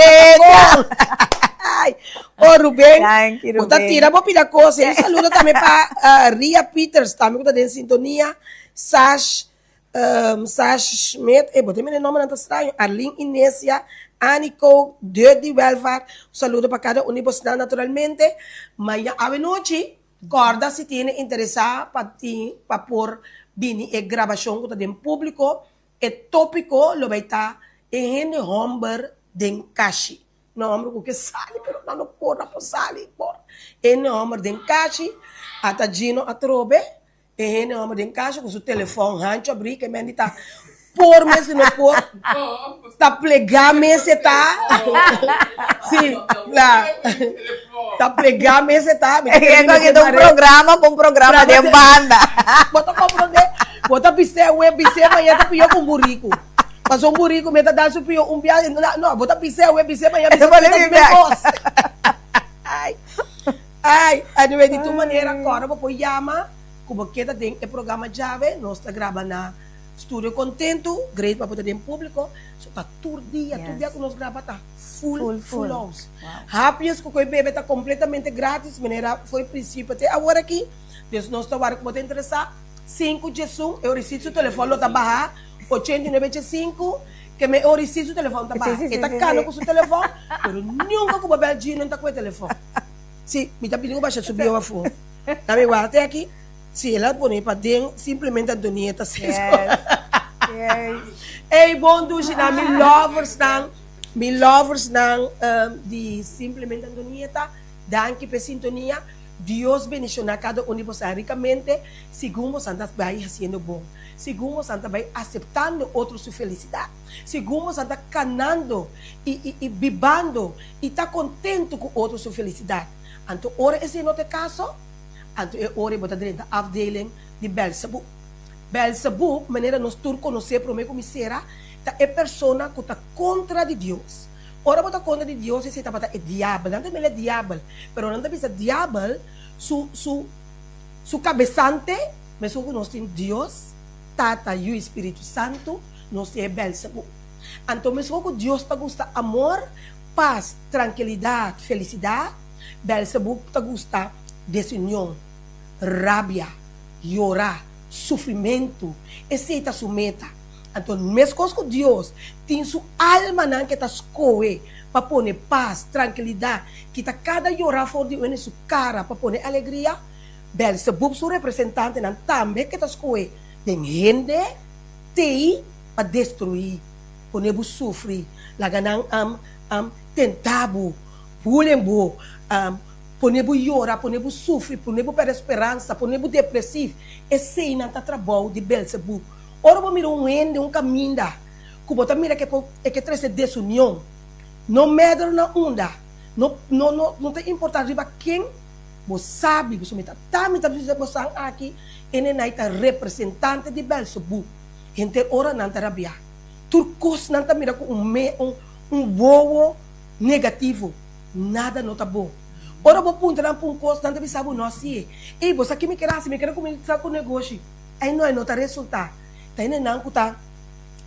Speaker 2: Oh, Ruben,
Speaker 3: Danki,
Speaker 2: bo ta
Speaker 3: Ruben.
Speaker 2: tira bo pida cosa. Un saludo tambe pa uh, Ria Peters, tambe ku ta den sintonia. Sash, um, Sash Schmidt, eh, bo ta mira e nombernan ta straño. Arlene Inesia, Annie Kook, Dirty Welvaart. Un saludo pa kada un di bosnan naturalmente. Maña awe nochi, kòrda si tiene interesá pa tin pa por bini e grabashon ku ta den públiko. E tópiko lo bai ta e hende hòmber den kashi. No hòmber ku ke sali pero nan no por, nan por sali por. E hende hòmber den kashi, ata Gino atrobe. E hende homber den kasha ku su telefòn hancho abrí ke men di ta. por mes e no por. Ta plegá mes e ta. Sí, la. Ta plegá mes e ta. Mi ta
Speaker 3: E
Speaker 2: kere
Speaker 3: ku ta un programa ku un programa den banda.
Speaker 2: Bo ta komprondé? Bo ta bis'é awe, bis'é mañana ta pió ku un buriku. Pasobra un buriku mi ta dal su pió un bia, no, bo ta bis'é awe, bis'é mañana, bis'é mañana ta mes kos. Ai, ai, anyway, di tur manera, kòrda bo por yama ku bo ke ta den e programa djawe. Nos ta graba na Studio Kontentu, great pa bo ta den públiko. So ta tur dia, tur dia ku nos graba ta full, full house. Hapjes ku koe bebe ta kompletamente gratis, manera for e prinsipio te awor aki. Dus nos ta wak ku bo ta interesá. Sinku djesun, e ora si su telefòn lo ta baha, 89 djesinku. Ke me ora si su telefòn ta baha. E ta kana ku su telefòn, pero nunka ku bo bel Gino ta ku e telefòn. Si, mi ta pidi ku basha su bieu afó. Na mi wak te aki, si el a pone paden, simplemente Antonieta si. Ey, bon dushi nan, mi loversnan, mi loversnan di Simplemente Antonieta, danki p'e sintonia. Dios bendiciona cada un di bosan ricamente, segun bosan ta bay haciendo bon. Segun bosan ta bai aseptando otro su felisidat, segun bosan ta kanando i i i bibando i ta kontentu ku otro su felisidat, anto ora esei no ta e kaso, anto e ora ei bo ta drenta afdeling di Bèlsebub. Bèlsebub, manera nos tur konosé promé ku mi sera, ta e persona ku ta kontra di Dios. Ora bo ta kontra di Dios esei tabata e diabel. Nan ta mira e diabel, pero nan ta bisa diabel su su su kabesante. Mesun ku nos tin Dios, Tata, Yu i Spiritu Santu, nos tin e Bèlsebú. Anto mesun ku Dios ta gusta amor, pas, trankilidat, felisidat, Bèlsebú ta gusta desunion, rabia, yora, sufrimentu. Esei ta su meta. Anto meskos ku Dios tin su almanan ke ta skohe pa pone pas, trankilidat, kita kada yora for di un su kara pa pone alegria, Bèlsebub su representantenan tambe ke ta skohe den hende tei pa destruí, pone bo sufri, laga nan tenta bo, bulen bo, pone bo yora, pone bo sufri, pone bo pèrdè speransa, pone bo depresif. Eseinan ta trabou di Bèlsebub. Ora bo mira un hende un kaminda ku bo ta mira ke por e ke trese desunion, no mèder na unda, no no no ta importá riba ken. Bo sabi, boso mi ta ta mi ta bisa bosan aki, e nenai ta representante di Belzebú. Henter ora nan ta rabiá. Tur kos nan ta mira ku un me un un wowo negativo. Nada no ta bon. Ora bo puntra nan pa un kos, nan ta bisa bo no hasié. Ey, bo sa ki mi ker hasi? Mi ker a kuminsá ku negoshi. Ey no, e no ta resultá. Ta e nenan ku ta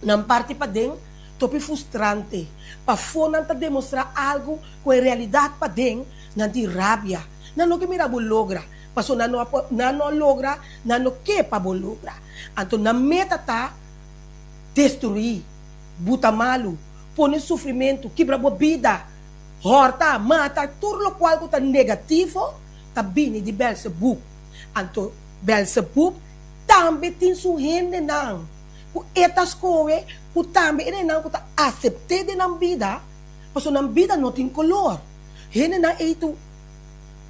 Speaker 2: nan parti paden topi frustrante. Pafó nan ta demostrá algu ku en realidat paden Nan tin rabia. Nan no ke mira bo logra, paso nan no a por, nan no a logra, nan no ke pa bo logra. Anto nan meta ta destruí, buta malu, pone sufrimentu, kibra bo bida, hòrta, mata, tur lokual ku ta negativo ta bini di Bèlsebub. Anto Bèlsebub tambe tin su hendenan ku e ta skohe, ku tambe e hendenan ku ta asept'é den nan bida, paso nan bida no tin kolor. Hendenan ei tu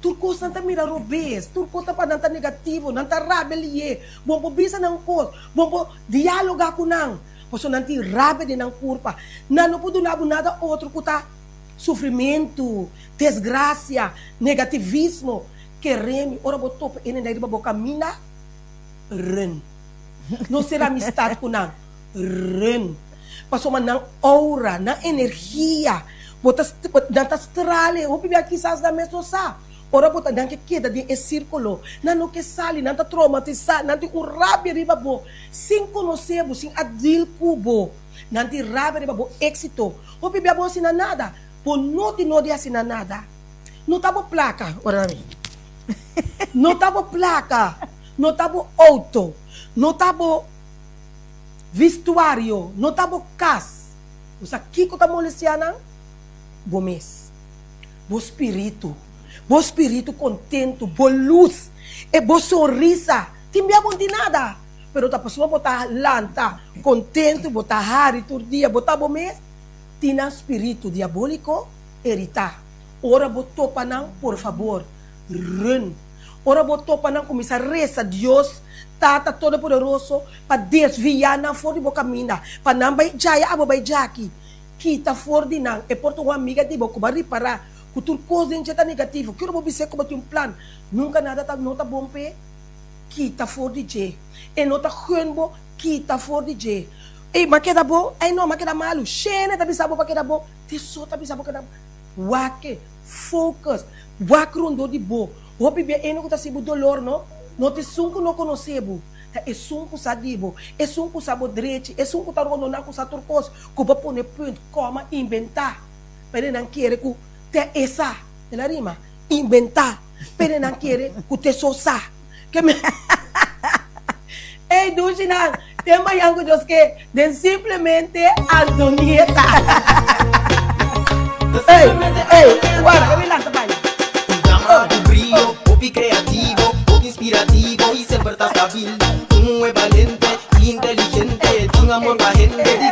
Speaker 2: tur kos nan ta mira robes, tur kos ta pa nan ta negativo, nan ta rabia lié. Bo por bisa nan un kos, bo por dialoga ku nan, pasobra nan tin rabia den nan kurpa. Nan no por duna bo nada otro ku ta sufrimentu, desgrasia, negativismo. Kere mi, ora bo topa hendenan riba bo kaminda, run. No sera amistat ku nan. Run. Pasobra nan aura, nan energia, bo ta, nan ta strale. Hopi bia kisas nan mes no sa. Ora bo ta, nan ke keda den e sirkulo. Nan no ke sali, nan ta traumatisá, nan tin un rabia riba bo, sin konosé bo, sin a deal ku bo. Nan tin rabia riba bo éksito. Hopi bia bo hasi nan nada. Bo no tin no di hasi nan nada. No ta bo plaka, ora mi. No ta bo plaka, no ta bo outo, no ta bo. Vistuario no ta bo kas. Bo sa kiko ta molestiá nan? Bo mes. Bo spiritu. Bo spiritu kontentu, bo lus, e bo sonrisa. Tin bia bo no tin nada, pero ta pasobra bo ta lanta kontentu, bo ta hari tur dia, bo ta bo mes. Tin nan spiritu diabóliko eritá. Ora bo topa nan, por fabor, run. Ora bo topa nan, kuminsá resa Dios. Tata Todopoderoso pa desviá nan for di bo kaminda, pa nan bai djaya abo bai djaki. Kita for di nan. E por ta un amiga di bo ku bo a ripará ku tur kos den dje ta negativo. Kiko bo bis'é ku bo tin un plan? Nunka nada ta no ta bon p'e. Kita for di dje. E no ta gun bo, kita for di dje. Ey, m'a keda bon? Ey no, m'a keda malu. Shene ta bisa bo pa keda bon. Te so ta bisa bo keda bon. Wak e. Focus. Wak rondó di bo. Hopi bia ene ku ta hasi bo dolor no, no ta esun ku no konosé bo, ta esun ku sa di bo, esun ku sa bo drechi, esun ku ta rondoná ku sa tur kos, ku bo pone punt, kòma, inventá, p'e nan kere ku te e sa, el a rima, inventá, p'e nan kere ku te so sa. Ke me Ey dushinan, te mañan ku Dios ke den simplemente Antonieta. Ey, ey, warda ke mi lanta baña.
Speaker 1: Un dama ku brio, hopi kreativo, hopi inspirativo i semper ta stabil. Un muhé balente i inteligente, tin amor pa hende.